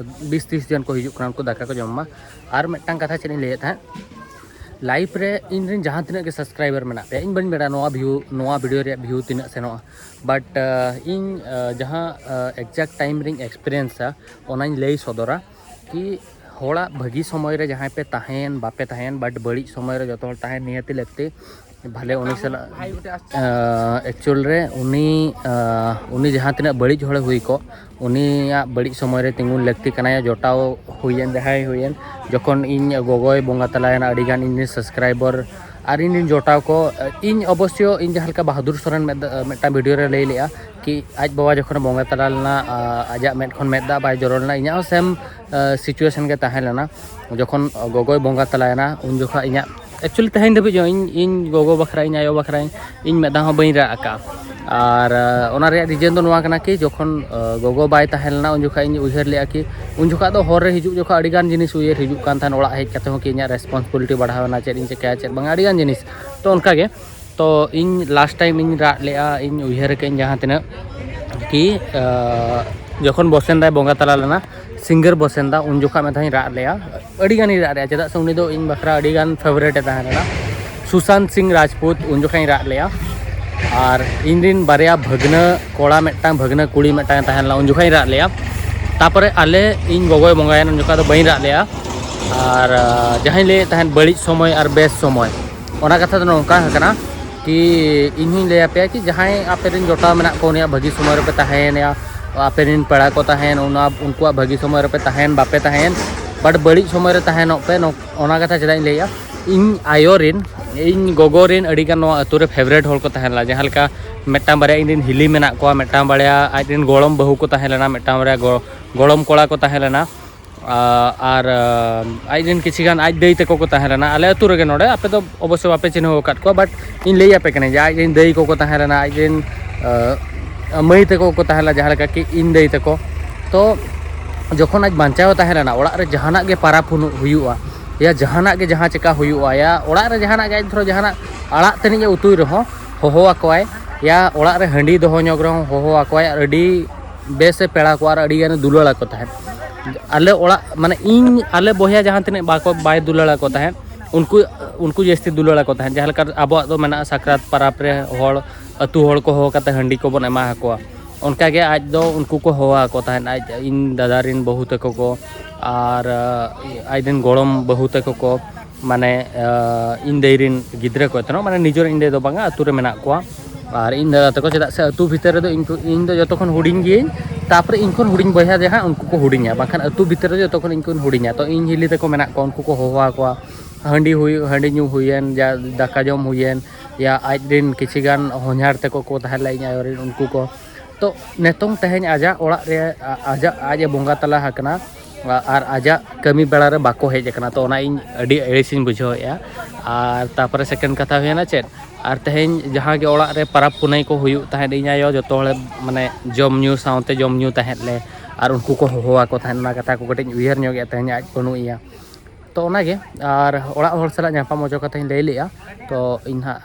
ᱵᱤᱥ ᱛᱤᱥ ᱡᱚᱱ ᱠᱚ ᱦᱤᱡᱩᱜ ᱠᱟᱱᱟ, ᱩᱱᱠᱩ ᱫᱟᱠᱟ ᱠᱚ ᱡᱚᱢ ᱢᱟ᱾ ᱟᱨ ᱢᱤᱫᱴᱟᱝ ᱠᱟᱛᱷᱟ ᱪᱮᱫ ᱤᱧ ᱞᱟᱹᱭᱮᱫ ᱛᱟᱦᱮᱸᱫ, life ᱨᱮ ᱤᱧ ᱨᱮᱱ ᱡᱟᱦᱟᱸ ᱛᱤᱱᱟᱹᱜ ᱜᱮ subscriber ᱢᱮᱱᱟᱜ ᱯᱮᱭᱟ, ᱤᱧ ᱵᱟᱹᱧ ᱵᱟᱲᱟᱭᱟ ᱱᱚᱣᱟ view, ᱱᱚᱣᱟ video ᱨᱮᱭᱟᱜ view ᱛᱤᱱᱟᱹᱜ ᱥᱮᱱᱚᱜᱼᱟ, but ᱤᱧ ᱡᱟᱦᱟᱸ exact time ᱨᱤᱧ experienceᱟ, ᱚᱱᱟᱧ ᱞᱟᱹᱭ ᱥᱚᱫᱚᱨᱟ᱾ ᱠᱤ ᱦᱚᱲᱟᱜ ᱵᱷᱟᱹᱜᱤ ᱥᱚᱢᱚᱭ ᱨᱮ ᱡᱟᱦᱟᱸᱭ ᱯᱮ ᱛᱟᱦᱮᱸᱭᱮᱱ, ᱵᱟᱯᱮ ᱛᱟᱦᱮᱸᱭᱮᱱ, but ᱵᱟᱹᱲᱤᱡ ᱥᱚᱢᱚᱭ ᱨᱮ ᱡᱚᱛᱚ ᱦᱚᱲ ᱛᱟᱦᱮᱸ ᱱᱤᱦᱟᱹᱛᱤ ᱞᱟᱹᱠᱛᱤ᱾ ᱵᱷᱟᱞᱮ ᱩᱱᱤ ᱥᱟᱞᱟᱜ, actual ᱨᱮ ᱩᱱᱤ, ᱩᱱᱤ ᱡᱟᱦᱟᱸ ᱛᱤᱱᱟᱹᱜ ᱵᱟᱹᱲᱤᱡ ᱦᱚᱲᱮ ᱦᱩᱭ ᱠᱚᱜ, ᱩᱱᱤᱭᱟᱜ ᱵᱟᱹᱲᱤᱡ ᱥᱚᱢᱚᱭ ᱨᱮ ᱛᱤᱸᱜᱩᱱ ᱞᱟᱹᱠᱛᱤ ᱠᱟᱱᱟᱭᱟ᱾ ᱡᱚᱴᱟᱣ ᱦᱩᱭᱮᱱ, ᱡᱟᱦᱟᱸᱭ ᱦᱩᱭᱮᱱ, ᱡᱚᱠᱷᱚᱱ ᱤᱧ ᱜᱚᱜᱚᱭ ᱵᱚᱸᱜᱟ ᱛᱟᱞᱟᱭᱮᱱᱟ, ᱟᱹᱰᱤᱜᱟᱱ ᱤᱧ ᱨᱮᱱ subscriber ᱟᱨ ᱤᱧ ᱨᱮᱱ ᱡᱚᱴᱟᱣ ᱠᱚ, ᱤᱧ ᱚᱵᱚᱥᱥᱚ, ᱤᱧ ᱡᱟᱦᱟᱸ ᱞᱮᱠᱟ ᱵᱟᱦᱟᱫᱩᱨ ᱥᱚᱨᱮᱱ ᱢᱤᱫ, ᱢᱤᱫᱴᱟᱝ video ᱨᱮ ᱞᱟᱹᱭ ᱞᱮᱜᱼᱟ ᱠᱤ ᱟᱡ ᱵᱟᱵᱟ ᱡᱚᱠᱷᱚᱱᱮ ᱵᱚᱸᱜᱟ ᱛᱟᱞᱟ ᱞᱮᱱᱟ, ᱟ, ᱟᱡᱟᱜ ᱢᱮᱫ ᱠᱷᱚᱱ ᱢᱮᱫ ᱫᱟᱜ ᱵᱟᱭ ᱡᱚᱨᱚ ᱞᱮᱱᱟ, ᱤᱧᱟᱹᱜ ᱦᱚᱸ same situation ᱜᱮ ᱛᱟᱦᱮᱸ ᱞᱮᱱᱟ᱾ ᱡᱚᱠᱷᱚᱱ ᱜᱚᱜᱚᱭ ᱵᱚᱸᱜᱟ ᱛᱟᱞᱟᱭᱮᱱᱟ, ᱩᱱ ᱡᱚᱠᱷᱚᱱ ᱤᱧᱟᱹᱜ actually ᱛᱮᱦᱮᱧ ᱫᱷᱟᱹᱵᱤᱡ ᱦᱚᱸ ᱤᱧ, ᱤᱧ ᱜᱚᱜᱚ ᱵᱟᱠᱷᱨᱟ, ᱤᱧ ᱟᱭᱳ ᱵᱟᱠᱷᱨᱟ, ᱤᱧ ᱢᱤᱫ ᱫᱷᱟᱣ ᱦᱚᱸ ᱵᱟᱹᱧ ᱨᱟᱜ ᱟᱠᱟᱫᱼᱟ᱾ ᱟᱨ ᱚᱱᱟ ᱨᱮᱭᱟᱜ reason ᱫᱚ ᱱᱚᱣᱟ ᱠᱟᱱᱟ ᱠᱤ ᱡᱚᱠᱷᱚᱱ ᱜᱚᱜᱚ ᱵᱟᱭ ᱛᱟᱦᱮᱸ ᱞᱮᱱᱟ, ᱩᱱ ᱡᱚᱠᱷᱚᱱ ᱤᱧ ᱩᱭᱦᱟᱹᱨ ᱞᱮᱫᱼᱟ ᱠᱤ ᱩᱱ ᱡᱚᱠᱷᱚᱱ ᱫᱚ ᱦᱚᱨ ᱨᱮ ᱦᱤᱡᱩᱜ ᱡᱚᱠᱷᱚᱱ ᱟᱹᱰᱤᱜᱟᱱ ᱡᱤᱱᱤᱥ ᱩᱭᱦᱟᱹᱨ ᱦᱤᱡᱩᱜ ᱠᱟᱱ ᱛᱟᱦᱮᱱ, ᱚᱲᱟᱜ ᱦᱮᱡ ᱠᱟᱛᱮ ᱦᱚᱸ ᱠᱤ ᱤᱧᱟᱹᱜ responsibility ᱵᱟᱲᱦᱟᱣ ᱮᱱᱟ, ᱪᱮᱫ ᱤᱧ ᱪᱤᱠᱟᱹᱭᱟ, ᱪᱮᱫ ᱵᱟᱝᱟ, ᱟᱹᱰᱤᱜᱟᱱ ᱡᱤᱱᱤᱥ᱾ ᱛᱚ ᱚᱱᱠᱟᱜᱮ, ᱛᱚ ᱤᱧ last time ᱤᱧ ᱨᱟᱜ ᱞᱮᱫᱼᱟ, ᱤᱧ ᱩᱭᱦᱟᱹᱨ ᱟᱠᱟᱫ ᱟᱹᱧ ᱡᱟᱦᱟᱸ ᱛᱤᱱᱟᱹᱜ ᱠᱤ ᱡᱚᱠᱷᱚᱱ ᱵᱚᱥᱮᱱ ᱫᱟᱭ ᱵᱚᱸᱜᱟ ᱛᱟᱞᱟ ᱞᱮᱱᱟ, ᱥᱤᱝᱜᱟᱨ ᱵᱚᱥᱮᱱ ᱫᱟ, ᱩᱱ ᱡᱚᱠᱷᱚᱱ ᱢᱤᱫ ᱫᱷᱟᱣ ᱤᱧ ᱨᱟᱜ ᱞᱮᱫᱼᱟ᱾ ᱟᱹᱰᱤ ᱜᱟᱱᱤᱧ ᱨᱟᱜ ᱞᱮᱫᱼᱟ, ᱪᱮᱫᱟᱜ ᱥᱮ ᱩᱱᱤ ᱫᱚ ᱤᱧ ᱵᱟᱠᱷᱨᱟ ᱟᱹᱰᱤ ᱜᱟᱱ favourite ᱮ ᱛᱟᱦᱮᱸ ᱞᱮᱱᱟ᱾ ᱥᱩᱥᱟᱱᱛ ᱥᱤᱝ ᱨᱟᱡᱽᱯᱩᱛ, ᱩᱱ ᱡᱚᱠᱷᱚᱱ ᱤᱧ ᱨᱟᱜ ᱞᱮᱫᱼᱟ᱾ ᱟᱨ ᱤᱧ ᱨᱮᱱ ᱵᱟᱨᱭᱟ ᱵᱷᱟᱹᱜᱽᱱᱟᱹ ᱠᱚᱲᱟ ᱢᱤᱫᱴᱟᱝ, ᱵᱷᱟᱹᱜᱽᱱᱟᱹ ᱠᱩᱲᱤ ᱢᱤᱫᱴᱟᱝ ᱮ ᱛᱟᱦᱮᱸ ᱞᱮᱱᱟ, ᱩᱱ ᱡᱚᱠᱷᱚᱱ ᱤᱧ ᱨᱟᱜ ᱞᱮᱫᱼᱟ᱾ ᱛᱟᱨᱯᱚᱨᱮ ᱟᱞᱮ, ᱤᱧ ᱜᱚᱜᱚᱭ ᱵᱚᱸᱜᱟᱭᱮᱱᱟ, ᱩᱱ ᱡᱚᱠᱷᱚᱱ ᱫᱚ ᱵᱟᱹᱧ ᱨᱟᱜ ᱞᱮᱫᱼᱟ᱾ ᱟᱨ ᱡᱟᱦᱟᱸᱧ ᱞᱟᱹᱭᱮᱫ ᱛᱟᱦᱮᱸᱫ ᱵᱟᱹᱲᱤᱡ ᱥᱚᱢᱚᱭ ᱟᱨ ᱵᱮᱥ ᱥᱚᱢᱚᱭ, ᱚᱱᱟ ᱠᱟᱛᱷᱟ ᱫᱚ ᱱᱚᱝᱠᱟ ᱠᱟᱱᱟ ᱠᱤ ᱤᱧ ᱦᱚᱧ ᱞᱟᱹᱭ ᱟᱯᱮᱭᱟ ᱠᱤ ᱡᱟᱦᱟᱸᱭ ᱟᱯᱮ ᱨᱮᱱ ᱡᱚᱴᱟᱣ ᱢᱮᱱᱟᱜ ᱠᱚ, ᱩᱱᱤᱭᱟᱜ ᱵᱷᱟᱹᱜᱤ ᱥᱚᱢᱚᱭ ᱨᱮᱯᱮ ᱛᱟᱦᱮᱸᱭᱮᱱᱟ, ᱟᱯᱮ ᱨᱮᱱ ᱯᱮᱲᱟ ᱠᱚ ᱛᱟᱦᱮᱸᱭᱮᱱ, ᱚᱱᱟ ᱩᱱᱠᱩᱣᱟᱜ ᱵᱷᱟᱹᱜᱤ ᱥᱚᱢᱚᱭ ᱨᱮᱯᱮ ᱛᱟᱦᱮᱸᱭᱮᱱ, ᱵᱟᱯᱮ ᱛᱟᱦᱮᱸᱭᱮᱱ, but ᱵᱟᱹᱲᱤᱡ ᱥᱚᱢᱚᱭ ᱨᱮ ᱛᱟᱦᱮᱱᱚᱜ ᱯᱮ᱾ ᱱᱚ-, ᱚᱱᱟ ᱠᱟᱛᱷᱟ ᱪᱮᱫᱟᱜ ᱤᱧ ᱞᱟᱹᱭᱮᱜᱼᱟ, ᱤᱧ ᱟᱭᱳ ᱨᱮᱱ, ᱤᱧ ᱜᱚᱜᱚ ᱨᱮᱱ ᱟᱹᱰᱤ ᱜᱟᱱ ᱱᱚᱣᱟ ᱟᱹᱛᱩ ᱨᱮ favourite ᱦᱚᱲ ᱠᱚ ᱛᱟᱦᱮᱸ ᱞᱮᱱᱟ᱾ ᱡᱟᱦᱟᱸ ᱞᱮᱠᱟ ᱢᱤᱫᱴᱟᱝ ᱵᱟᱨᱭᱟ ᱤᱧ ᱨᱮᱱ ᱦᱤᱞᱤ ᱢᱮᱱᱟᱜ ᱠᱚᱣᱟ, ᱢᱤᱫᱴᱟᱝ ᱵᱟᱨᱭᱟ ᱟᱡ ᱨᱮᱱ ᱜᱚᱲᱚᱢ ᱵᱟᱹᱦᱩ ᱠᱚ ᱛᱟᱦᱮᱸ ᱞᱮᱱᱟ, ᱢᱤᱫᱴᱟᱝ ᱵᱟᱨᱭᱟ ᱜᱚ-, ᱜᱚᱲᱚᱢ ᱠᱚᱲᱟ ᱠᱚ ᱛᱟᱦᱮᱸ ᱞᱮᱱᱟ᱾ ᱟᱨ ᱟᱡ ᱨᱮᱱ ᱠᱤᱪᱷᱤ ᱜᱟᱱ ᱟᱡ ᱫᱟᱹᱭ ᱛᱟᱠᱚ ᱠᱚ ᱛᱟᱦᱮᱸ ᱞᱮᱱᱟ ᱟᱞᱮ ᱟᱹᱛᱩ ᱨᱮᱜᱮ ᱱᱚᱰᱮ᱾ ᱟᱯᱮ ᱫᱚ ᱚᱵᱚᱥᱥᱚ ᱵᱟᱯᱮ ᱪᱤᱱᱦᱟᱹᱣ ᱟᱠᱟᱫ ᱠᱚᱣᱟ, but ᱤᱧ ᱞᱟᱹᱭ ᱟᱯᱮ ᱠᱟᱹᱱᱟᱹᱧ ᱡᱮ ᱟᱡ ᱨᱮᱱ ᱫᱟᱹᱭ ᱠᱚᱠᱚ ᱛᱟᱦᱮᱸ ᱞᱮᱱᱟ, ᱟᱡ ᱨᱮᱱ ᱢᱟᱹᱭ ᱛᱟᱠᱚ ᱠᱚ ᱛᱟᱦᱮᱸ ᱞᱮᱱᱟ, ᱡᱟᱦᱟᱸ ᱞᱮᱠᱟ ᱠᱤ ᱤᱧ ᱫᱟᱹᱭ ᱛᱟᱠᱚ᱾ ᱛᱚ ᱡᱚᱠᱷᱚᱱ ᱟᱡ ᱵᱟᱧᱪᱟᱣ ᱮ ᱛᱟᱦᱮᱸ ᱞᱮᱱᱟ, ᱚᱲᱟᱜ ᱨᱮ ᱡᱟᱦᱟᱱᱟᱜ ᱜᱮ ᱯᱟᱨᱟᱵᱽ ᱦᱩᱱᱩᱜ ᱦᱩᱭᱩᱜᱼᱟ, ᱭᱟ ᱡᱟᱦᱟᱱᱟᱜ ᱜᱮ ᱡᱟᱦᱟᱸ ᱪᱮᱠᱟ ᱦᱩᱭᱩᱜᱼᱟ, ᱭᱟ ᱚᱲᱟᱜ ᱨᱮ ᱡᱟᱦᱟᱱᱟᱜ ᱜᱮ ᱟᱡ ᱫᱷᱚᱨᱚ ᱡᱟᱦᱟᱱᱟᱜ ᱟᱲᱟᱜ ᱛᱟᱹᱱᱤᱡ ᱮ ᱩᱛᱩᱭ ᱨᱮᱦᱚᱸ, ᱦᱚᱦᱚ ᱟᱠᱚᱣᱟᱭ, ᱭᱟ ᱚᱲᱟᱜ ᱨᱮ ᱦᱟᱺᱰᱤ ᱫᱚᱦᱚ ᱧᱚᱜ ᱨᱮᱦᱚᱸ ᱦᱚᱦᱚ ᱟᱠᱚᱣᱟᱭ, ᱟᱹᱰᱤ ᱵᱮᱥ ᱮ ᱯᱮᱲᱟ ᱠᱚᱣᱟ ᱟᱨ ᱟᱹᱰᱤ ᱜᱟᱱ ᱮ ᱫᱩᱞᱟᱹᱲ ᱟᱠᱚ ᱛᱟᱦᱮᱸᱫ᱾ ᱟᱞᱮ ᱚᱲᱟᱜ, ᱢᱟᱱᱮ, ᱤᱧ, ᱟᱞᱮ ᱵᱚᱭᱦᱟ ᱡᱟᱦᱟᱸ ᱛᱤᱱᱟᱹᱜ ᱵᱟᱠᱚ, ᱵᱟᱭ ᱫᱩᱞᱟᱹᱲ ᱟᱠᱚ ᱛᱟᱦᱮᱸᱫ, ᱩᱱᱠᱩ, ᱩᱱᱠᱩ ᱡᱟᱹᱥᱛᱤ ᱫᱩᱞᱟᱹᱲ ᱟᱠᱚ ᱛᱟᱦᱮᱸᱫ᱾ ᱡᱟᱦᱟᱸ ᱞᱮᱠᱟ ᱟᱵᱚᱣᱟᱜ ᱫᱚ ᱢᱮᱱᱟᱜᱼᱟ, ᱥᱟᱠᱨᱟᱛ ᱯᱟᱨᱟᱵᱽ ᱨᱮ ᱦᱚᱲ, ᱟᱹᱛᱩ ᱦᱚᱲ ᱠᱚ ᱦᱚᱦᱚ ᱠᱟᱛᱮ ᱦᱟᱺᱰᱤ ᱠᱚᱵᱚᱱ ᱮᱢᱟ ᱟᱠᱚᱣᱟ, ᱚᱱᱠᱟ ᱜᱮ ᱟᱡ ᱫᱚ ᱩᱱᱠᱩ ᱠᱚ ᱦᱚᱦᱚ ᱟᱠᱚ ᱛᱟᱦᱮᱸᱫ᱾ ᱟᱡ, ᱤᱧ ᱫᱟᱫᱟ ᱨᱮᱱ ᱵᱟᱹᱦᱩ ᱛᱟᱠᱚ ᱠᱚ ᱟᱨ, ᱟᱡ ᱨᱮᱱ ᱜᱚᱲᱚᱢ ᱵᱟᱹᱦᱩ ᱛᱟᱠᱚ ᱠᱚ, ᱢᱟᱱᱮ, ᱤᱧ ᱫᱟᱹᱭ ᱨᱮᱱ ᱜᱤᱫᱽᱨᱟᱹ ᱠᱚ ᱮᱛᱱᱚ, ᱢᱟᱱᱮ, ᱱᱤᱡᱮᱨ ᱤᱧ ᱫᱟᱹᱭ ᱫᱚ ᱵᱟᱝᱟ, ᱟᱹᱛᱩ ᱨᱮ ᱢᱮᱱᱟᱜ ᱠᱚᱣᱟ᱾ ᱟᱨ ᱤᱧ ᱫᱟᱫᱟ ᱛᱟᱠᱚ, ᱪᱮᱫᱟᱜ ᱥᱮ ᱟᱹᱛᱩ ᱵᱷᱤᱛᱟᱹᱨ ᱨᱮᱫᱚ ᱤᱧ ᱠᱚ, ᱤᱧ ᱫᱚ ᱡᱚᱛᱚ ᱠᱷᱚᱱ ᱦᱩᱰᱤᱧ ᱜᱤᱭᱟᱹᱧ, ᱛᱟᱯᱚᱨᱮ ᱤᱧ ᱠᱷᱚᱱ ᱦᱩᱰᱤᱧ ᱵᱚᱭᱦᱟ ᱡᱟᱦᱟᱸ, ᱩᱱᱠᱩ ᱠᱚ ᱦᱩᱰᱤᱧᱟ, ᱵᱟᱝᱠᱷᱟᱱ ᱟᱹᱛᱩ ᱵᱷᱤᱛᱟᱹᱨ ᱨᱮ ᱡᱚᱛᱚ ᱠᱷᱚᱱ ᱤᱧ ᱠᱷᱚᱱ ᱦᱩᱰᱤᱧᱟ᱾ ᱛᱚ ᱤᱧ ᱦᱤᱞᱤ ᱛᱟᱠᱚ ᱢᱮᱱᱟᱜ ᱠᱚᱣᱟ, ᱩᱱᱠᱩ ᱠᱚ ᱦᱚᱦᱚ ᱟᱠᱚᱣᱟ, ᱦᱟᱺᱰᱤ ᱦᱩᱭ, ᱦᱟᱺᱰᱤ ᱧᱩ ᱦᱩᱭᱮᱱ, ᱡᱟ ᱫᱟᱠᱟ ᱡᱚᱢ ᱦᱩᱭᱮᱱ, ᱭᱟ ᱟᱡ ᱨᱮᱱ ᱠᱤᱪᱷᱤ ᱜᱟᱱ ᱦᱚᱧᱦᱟᱨ ᱛᱟᱠᱚ ᱠᱚ ᱛᱟᱦᱮᱸ ᱞᱮᱱᱟ, ᱤᱧ ᱟᱭᱳ ᱨᱮᱱ, ᱩᱱᱠᱩ ᱠᱚ᱾ ᱛᱚ ᱱᱤᱛᱚᱝ ᱛᱮᱦᱮᱧ ᱟᱡᱟᱜ ᱚᱲᱟᱜ ᱨᱮ, ᱟ-, ᱟᱡᱟᱜ, ᱟᱡ ᱮ ᱵᱚᱸᱜᱟ ᱛᱟᱞᱟ ᱟᱠᱟᱱᱟ, ᱟ-, ᱟᱨ ᱟᱡᱟᱜ ᱠᱟᱹᱢᱤ ᱵᱮᱲᱟ ᱨᱮ ᱵᱟᱠᱚ ᱦᱮᱡ ᱟᱠᱟᱱᱟ, ᱛᱚ ᱚᱱᱟ ᱤᱧ ᱟᱹᱰᱤ ᱟᱹᱲᱤᱥᱤᱧ ᱵᱩᱡᱷᱟᱹᱣᱮᱫᱼᱟ᱾ ᱟᱨ ᱛᱟᱨᱯᱚᱨᱮ second ᱠᱟᱛᱷᱟ ᱦᱩᱭᱮᱱᱟ ᱪᱮᱫ, ᱟᱨ ᱛᱮᱦᱮᱧ ᱡᱟᱦᱟᱸ ᱜᱮ ᱚᱲᱟᱜ ᱨᱮ ᱯᱟᱨᱟᱵᱽ ᱯᱩᱱᱟᱹᱭ ᱠᱚ ᱦᱩᱭᱩᱜ ᱛᱟᱦᱮᱸᱫ, ᱤᱧ ᱟᱭᱳ ᱡᱚᱛᱚ ᱦᱚᱲ, ᱢᱟᱱᱮ, ᱡᱚᱢ ᱧᱩ ᱥᱟᱶᱛᱮ ᱡᱚᱢ ᱧᱩ ᱛᱟᱦᱮᱸᱫ ᱞᱮ, ᱟᱨ ᱩᱱᱠᱩ ᱠᱚ ᱦᱚᱦᱚ ᱟᱠᱚ ᱛᱟᱦᱮᱸᱫ, ᱚᱱᱟ ᱠᱟᱛᱷᱟ ᱠᱚ ᱠᱟᱹᱴᱤᱡ ᱤᱧ ᱩᱭᱦᱟᱹᱨ ᱧᱚᱜᱮᱫᱼᱟ, ᱛᱮᱦᱮᱧ ᱟᱡ ᱵᱟᱹᱱᱩᱜ ᱮᱭᱟ᱾ ᱛᱚ ᱚᱱᱟᱜᱮ, ᱟᱨ ᱚᱲᱟᱜ ᱦᱚᱲ ᱥᱟᱞᱟᱜ ᱧᱟᱯᱟᱢ ᱚᱪᱚ ᱠᱟᱛᱷᱟᱧ ᱞᱟᱹᱭ ᱞᱮᱜᱼᱟ᱾ ᱛᱚ ᱤᱧ ᱦᱟᱸᱜ,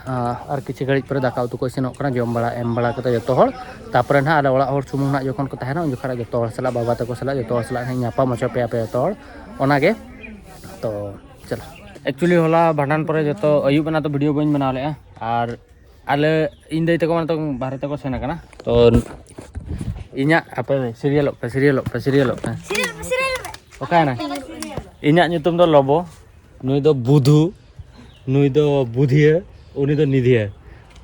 ᱟᱨ ᱠᱤᱪᱷᱩ ᱜᱷᱟᱹᱲᱤᱡ ᱯᱚᱨᱮ ᱫᱟᱠᱟ ᱩᱛᱩ ᱠᱚ ᱤᱥᱤᱱᱚᱜ ᱠᱟᱱᱟ, ᱡᱚᱢ ᱵᱟᱲᱟ ᱮᱢ ᱵᱟᱲᱟ ᱠᱟᱛᱮ ᱡᱚᱛᱚ ᱦᱚᱲ, ᱛᱟᱨᱯᱚᱨᱮ ᱱᱟᱦᱟᱜ ᱟᱞᱮ ᱚᱲᱟᱜ ᱦᱚᱲ ᱥᱩᱢᱩᱝ ᱱᱟᱦᱟᱜ ᱡᱚᱠᱷᱚᱱ ᱠᱚ ᱛᱟᱦᱮᱱᱟ, ᱩᱱ ᱡᱚᱠᱷᱚᱱ ᱡᱚᱛᱚ ᱦᱚᱲ ᱥᱟᱞᱟᱜ, ᱵᱟᱵᱟ ᱛᱟᱠᱚ ᱥᱟᱞᱟᱜ, ᱡᱚᱛᱚ ᱦᱚᱲ ᱥᱟᱞᱟᱜ ᱦᱟᱸᱜ ᱧᱟᱯᱟᱢ ᱦᱚᱪᱚ ᱯᱮᱭᱟ ᱯᱮ ᱡᱚᱛᱚ ᱦᱚᱲ᱾ ᱚᱱᱟᱜᱮ, ᱛᱚ ᱪᱚᱞᱚ᱾ Actually ᱦᱚᱞᱟ ᱵᱷᱟᱸᱰᱟᱱ ᱯᱚᱨᱮ ᱡᱚᱛᱚ ᱟᱹᱭᱩᱵ ᱮᱱᱟ, ᱛᱚ video ᱵᱟᱹᱧ ᱵᱮᱱᱟᱣ ᱞᱮᱜᱼᱟ᱾ ᱟᱨ ᱟᱞᱮ, ᱤᱧ ᱫᱟᱹᱭ ᱛᱟᱠᱚ ᱢᱟ ᱱᱤᱛᱚᱝ ᱵᱟᱦᱨᱮ ᱛᱮᱠᱚ ᱥᱮᱱ ᱟᱠᱟᱱᱟ᱾ ᱛᱚ ᱤᱧᱟᱹᱜ, ᱟᱯᱮ ᱥᱤᱨᱤᱭᱟᱞᱚᱜ ᱯᱮ, ᱥᱤᱨᱤᱭᱟᱞᱚᱜ ᱯᱮ, ᱥᱤᱨᱤᱭᱟᱞᱚᱜ ᱯᱮ᱾ ᱚᱠᱟᱭᱮᱱᱟ? ᱤᱧᱟᱹᱜ ᱧᱩᱛᱩᱢ ᱫᱚ ᱞᱚᱵᱚ, ᱱᱩᱭ ᱫᱚ ᱵᱩᱫᱷᱩ, ᱱᱩᱭ ᱫᱚ ᱵᱩᱫᱷᱤᱭᱟᱹ, ᱩᱱᱤ ᱫᱚ ᱱᱤᱫᱷᱤᱭᱟᱹ,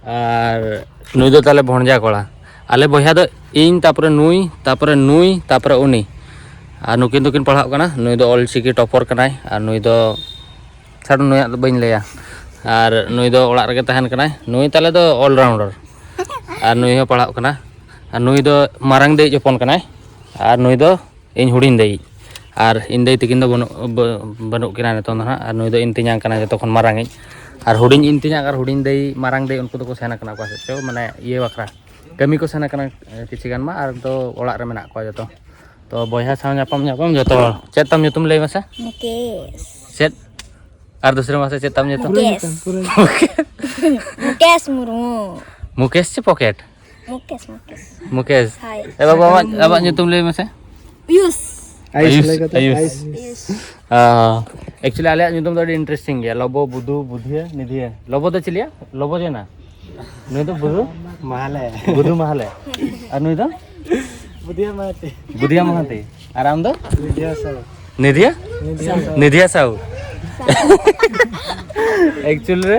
ᱟᱨ ᱱᱩᱭ ᱫᱚ ᱛᱟᱞᱮ ᱵᱷᱚᱸᱡᱟ ᱠᱚᱲᱟ᱾ ᱟᱞᱮ ᱵᱚᱭᱦᱟ ᱫᱚ ᱤᱧ, ᱛᱟᱯᱚᱨᱮ ᱱᱩᱭ, ᱛᱟᱯᱚᱨᱮ ᱱᱩᱭ, ᱛᱟᱯᱚᱨᱮ ᱩᱱᱤ᱾ ᱟᱨ ᱱᱩᱠᱤᱱ ᱫᱚᱠᱤᱱ ᱯᱟᱲᱦᱟᱜ ᱠᱟᱱᱟ, ᱱᱩᱭ ᱫᱚ ᱚᱞ ᱪᱤᱠᱤ topper ᱠᱟᱱᱟᱭ, ᱟᱨ ᱱᱩᱭ ᱫᱚ, ᱪᱷᱟᱲ, ᱱᱩᱭᱟᱜ ᱫᱚ ᱵᱟᱹᱧ ᱞᱟᱹᱭᱟ᱾ ᱟᱨ ᱱᱩᱭ ᱫᱚ ᱚᱲᱟᱜ ᱨᱮᱜᱮ ᱛᱟᱦᱮᱱ ᱠᱟᱱᱟᱭ, ᱱᱩᱭ ᱛᱟᱞᱮ ᱫᱚ all rounder᱾ ᱟᱨ ᱱᱩᱭ ᱦᱚᱸ ᱯᱟᱲᱦᱟᱜ ᱠᱟᱱᱟ᱾ ᱟᱨ ᱱᱩᱭ ᱫᱚ ᱢᱟᱨᱟᱝ ᱫᱟᱹᱭᱤᱡ ᱦᱚᱯᱚᱱ ᱠᱟᱱᱟᱭ, ᱟᱨ ᱱᱩᱭ ᱫᱚ ᱤᱧ ᱦᱩᱰᱤᱧ ᱫᱟᱹᱭᱤᱡ᱾ ᱟᱨ ᱤᱧ ᱫᱟᱹᱭ ᱛᱟᱹᱠᱤᱱ ᱫᱚ ᱵᱟᱹᱱᱩᱜ, ᱵᱟᱹ-, ᱵᱟᱹᱱᱩᱜ ᱠᱤᱱᱟ ᱱᱤᱛᱚᱝ ᱫᱚ ᱱᱟᱦᱟᱜ᱾ ᱟᱨ ᱱᱩᱭ ᱫᱚ ᱤᱧ ᱛᱮᱧᱟᱝ ᱠᱟᱱᱟᱭ ᱡᱚᱛᱚ ᱠᱷᱚᱱ ᱢᱟᱨᱟᱝᱤᱡ᱾ ᱟᱨ ᱦᱩᱰᱤᱧ ᱤᱧ ᱛᱮᱧᱟᱝ ᱟᱨ ᱦᱩᱰᱤᱧ ᱫᱟᱹᱭ, ᱢᱟᱨᱟᱝ ᱫᱟᱹᱭ, ᱩᱱᱠᱩ ᱫᱚᱠᱚ ᱥᱮᱱ ᱟᱠᱟᱱᱟ ᱚᱠᱟ ᱥᱮᱫ ᱪᱚ, ᱢᱟᱱᱮ, ᱤᱭᱟᱹ ᱵᱟᱠᱷᱨᱟ ᱠᱟᱹᱢᱤ ᱠᱚ ᱥᱮᱱ ᱟᱠᱟᱱᱟ, ᱮ, ᱠᱤᱪᱷᱤ ᱜᱟᱱ ᱢᱟ, ᱟᱨ ᱫᱚ ᱚᱲᱟᱜ ᱨᱮ ᱢᱮᱱᱟᱜ ᱠᱚᱣᱟ ᱡᱚᱛᱚ᱾ ᱛᱚ ᱵᱚᱭᱦᱟ ᱥᱟᱶ ᱧᱟᱯᱟᱢ ᱧᱟᱯᱟᱢ ᱡᱚᱛᱚ ᱦᱚᱲ᱾ ᱪᱮᱫ ᱛᱟᱢ ᱧᱩᱛᱩᱢ ᱞᱟᱹᱭ ᱢᱮᱥᱮ? ᱢᱩᱠᱮᱥ᱾ ᱪᱮᱫ? ᱟᱨ ᱫᱩᱥᱨᱟ ᱢᱟᱥᱮ ᱪᱮᱫ ᱛᱟᱢ ᱧᱩᱛᱩᱢ? ᱢᱩᱠᱮᱥ᱾ ᱢᱩᱠᱮᱥ ᱢᱩᱨᱢᱩ᱾ ᱢᱩᱠᱮᱥ ᱪᱮ ᱯᱚᱠᱮᱴ? ᱢᱩᱠᱮᱥ, ᱢᱩᱠᱮᱥ᱾ ᱢᱩᱠᱮᱥ᱾ ᱦᱳᱭ᱾ ᱮ ᱵᱟᱵᱩ, ᱟᱢᱟᱜ, ᱟᱢᱟᱜ ᱧᱩᱛᱩᱢ ᱞᱟᱹᱭ ᱢᱮᱥᱮ᱾ ᱯᱤᱭᱩᱥ᱾ ᱟᱭᱩᱥ ᱟᱭᱩᱥ, ᱞᱟᱹᱭ ᱠᱟᱛᱮ, ᱟᱭᱩᱥ᱾ ᱟᱭᱩᱥ᱾ ᱟᱭᱩᱥ᱾ ᱟᱸ, actually ᱟᱞᱮᱭᱟᱜ ᱧᱩᱛᱩᱢ ᱫᱚ ᱟᱹᱰᱤ interesting ᱜᱮᱭᱟ, ᱞᱚᱵᱚ, ᱵᱩᱫᱷᱩ, ᱵᱩᱫᱷᱤᱭᱟᱹ, ᱱᱤᱫᱷᱤᱭᱟᱹ᱾ ᱞᱚᱵᱚ ᱫᱚ ᱪᱤᱞᱤᱭᱟ? ᱞᱚᱵᱚ ᱡᱮᱱᱟ᱾ ᱱᱩᱭ ᱫᱚ ᱵᱩᱫᱷᱩ? ᱢᱟᱦᱟᱞᱮ᱾ ᱵᱩᱫᱷᱩ ᱢᱟᱦᱟᱞᱮ᱾ ᱟᱨ ᱱᱩᱭ ᱫᱚ? ᱵᱩᱫᱷᱤᱭᱟᱹ ᱢᱟᱦᱟᱛᱤ᱾ ᱵᱩᱫᱷᱤᱭᱟᱹ ᱢᱟᱦᱟᱛᱤ᱾ ᱟᱨ ᱟᱢ ᱫᱚ? ᱱᱤᱫᱷᱤᱭᱟ ᱥᱟᱣ᱾ ᱱᱤᱫᱷᱤᱭᱟ? ᱱᱤᱫᱷᱤᱭᱟ ᱥᱟᱣ᱾ ᱱᱤᱫᱷᱤᱭᱟ ᱥᱟᱣ᱾ Actually ᱨᱮ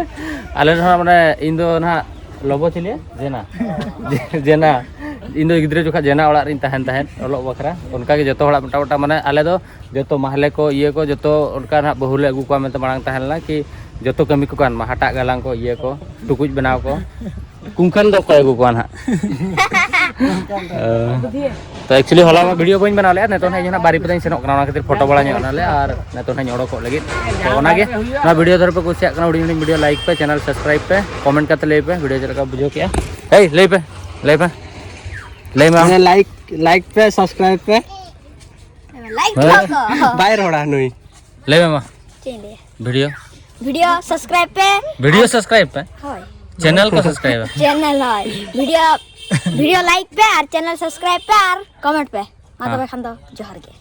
ᱟᱞᱮ ᱫᱚ ᱦᱟᱸᱜ ᱢᱟᱱᱮ ᱤᱧ ᱫᱚ ᱱᱟᱦᱟᱜ ᱞᱚᱵᱚ ᱪᱤᱞᱤᱭᱟ? ᱡᱮᱱᱟ᱾ ᱡᱮᱱᱟ᱾ ᱤᱧ ᱫᱚ ᱜᱤᱫᱽᱨᱟᱹ ᱡᱚᱠᱷᱟᱡ ᱡᱮᱱᱟ ᱚᱲᱟᱜ ᱨᱤᱧ ᱛᱟᱦᱮᱱ ᱛᱟᱦᱮᱸᱫ ᱚᱞᱚᱜ ᱵᱟᱠᱷᱨᱟ᱾ ᱚᱱᱠᱟ ᱜᱮ ᱡᱚᱛᱚ ᱦᱚᱲᱟᱜ ᱢᱚᱴᱟ ᱢᱚᱴᱟ ᱢᱟᱱᱮ ᱟᱞᱮ ᱫᱚ ᱡᱚᱛᱚ ᱢᱟᱦᱞᱮ ᱠᱚ ᱤᱭᱟᱹ ᱠᱚ ᱡᱚᱛᱚ ᱚᱱᱠᱟ ᱱᱟᱦᱟᱜ ᱵᱟᱹᱦᱩ ᱞᱮ ᱟᱹᱜᱩ ᱠᱚᱣᱟ ᱢᱮᱱᱛᱮ ᱢᱟᱲᱟᱝ ᱛᱟᱦᱮᱸ ᱞᱮᱱᱟ ᱠᱤ ᱡᱚᱛᱚ ᱠᱟᱹᱢᱤ ᱠᱚ ᱠᱟᱱ ᱢᱟ, ᱦᱟᱴᱟᱜ ᱜᱟᱞᱟᱝ ᱠᱚ, ᱤᱭᱟᱹ ᱠᱚ, ᱴᱩᱠᱩᱡ ᱵᱮᱱᱟᱣ ᱠᱚ᱾ ᱠᱩᱝᱠᱟᱹᱞ ᱫᱚ ᱚᱠᱚᱭ ᱟᱹᱜᱩ ᱠᱚᱣᱟ ᱱᱟᱦᱟᱜ? ᱚ᱾ ᱛᱚ actually ᱦᱚᱞᱟ ᱢᱟ video ᱵᱟᱹᱧ ᱵᱮᱱᱟᱣ ᱞᱮᱫᱼᱟ, ᱱᱤᱛᱚᱜ ᱱᱟᱦᱟᱜ ᱤᱧ ᱦᱚᱸ ᱱᱟᱦᱟᱜ ᱵᱟᱨᱤᱯᱟᱫᱟᱧ ᱥᱮᱱᱚᱜ ᱠᱟᱱᱟ, ᱚᱱᱟ ᱠᱷᱟᱹᱛᱤᱨ ᱯᱷᱳᱴᱳ ᱵᱟᱲᱟ ᱧᱚᱜ ᱱᱟᱞᱮ ᱟᱨ ᱱᱤᱛᱚᱜ ᱱᱟᱦᱟᱜ ᱤᱧ ᱚᱰᱚᱠᱚᱜ ᱞᱟᱹᱜᱤᱫ᱾ ᱛᱚ ᱚᱱᱟᱜᱮ, ᱱᱚᱣᱟ video ᱡᱩᱫᱤ ᱯᱮ ᱠᱩᱥᱤᱭᱟᱜ ᱠᱟᱱᱟ, ᱦᱩᱰᱤᱧ ᱦᱩᱰᱤᱧ video like ᱯᱮ, channel subscribe ᱯᱮ, comment ᱠᱟᱛᱮ ᱞᱟᱹᱭ ᱯᱮ video ᱪᱮᱫ ᱞᱮᱠᱟ ᱵᱩᱡᱷᱟᱹᱣ ᱠᱮᱜᱼᱟ᱾ ᱮᱭ, ᱞᱟᱹᱭ ᱯᱮ, ᱞᱟᱹᱭ ᱯᱮ, ᱞᱟᱹᱭ ᱢᱮ ᱟᱢ᱾ ᱢᱟᱱᱮ like, like ᱯᱮ, subscribe ᱯᱮ᱾ Like ᱦᱮᱸ᱾ ᱠᱚ᱾ ᱵᱟᱭ ᱨᱚᱲᱟ ᱱᱩᱭ᱾ ᱞᱟᱹᱭ ᱢᱮ ᱢᱟ᱾ ᱪᱮᱫ ᱤᱧ ᱞᱟᱹᱭᱟ? Video᱾ Video subscribe ᱯᱮ᱾ Video subscribe ᱯᱮ᱾ ᱦᱳᱭ᱾ Channel ᱠᱚ subscribe᱾ Channel ᱦᱳᱭ᱾ Video, video like ᱯᱮ ᱟᱨ channel subscribe ᱯᱮ ᱟᱨ comment ᱯᱮ᱾ ᱢᱟ ᱦᱮᱸ᱾ ᱛᱚᱵᱮ ᱠᱷᱟᱱ ᱫᱚ ᱡᱚᱦᱟᱨ ᱜᱮ᱾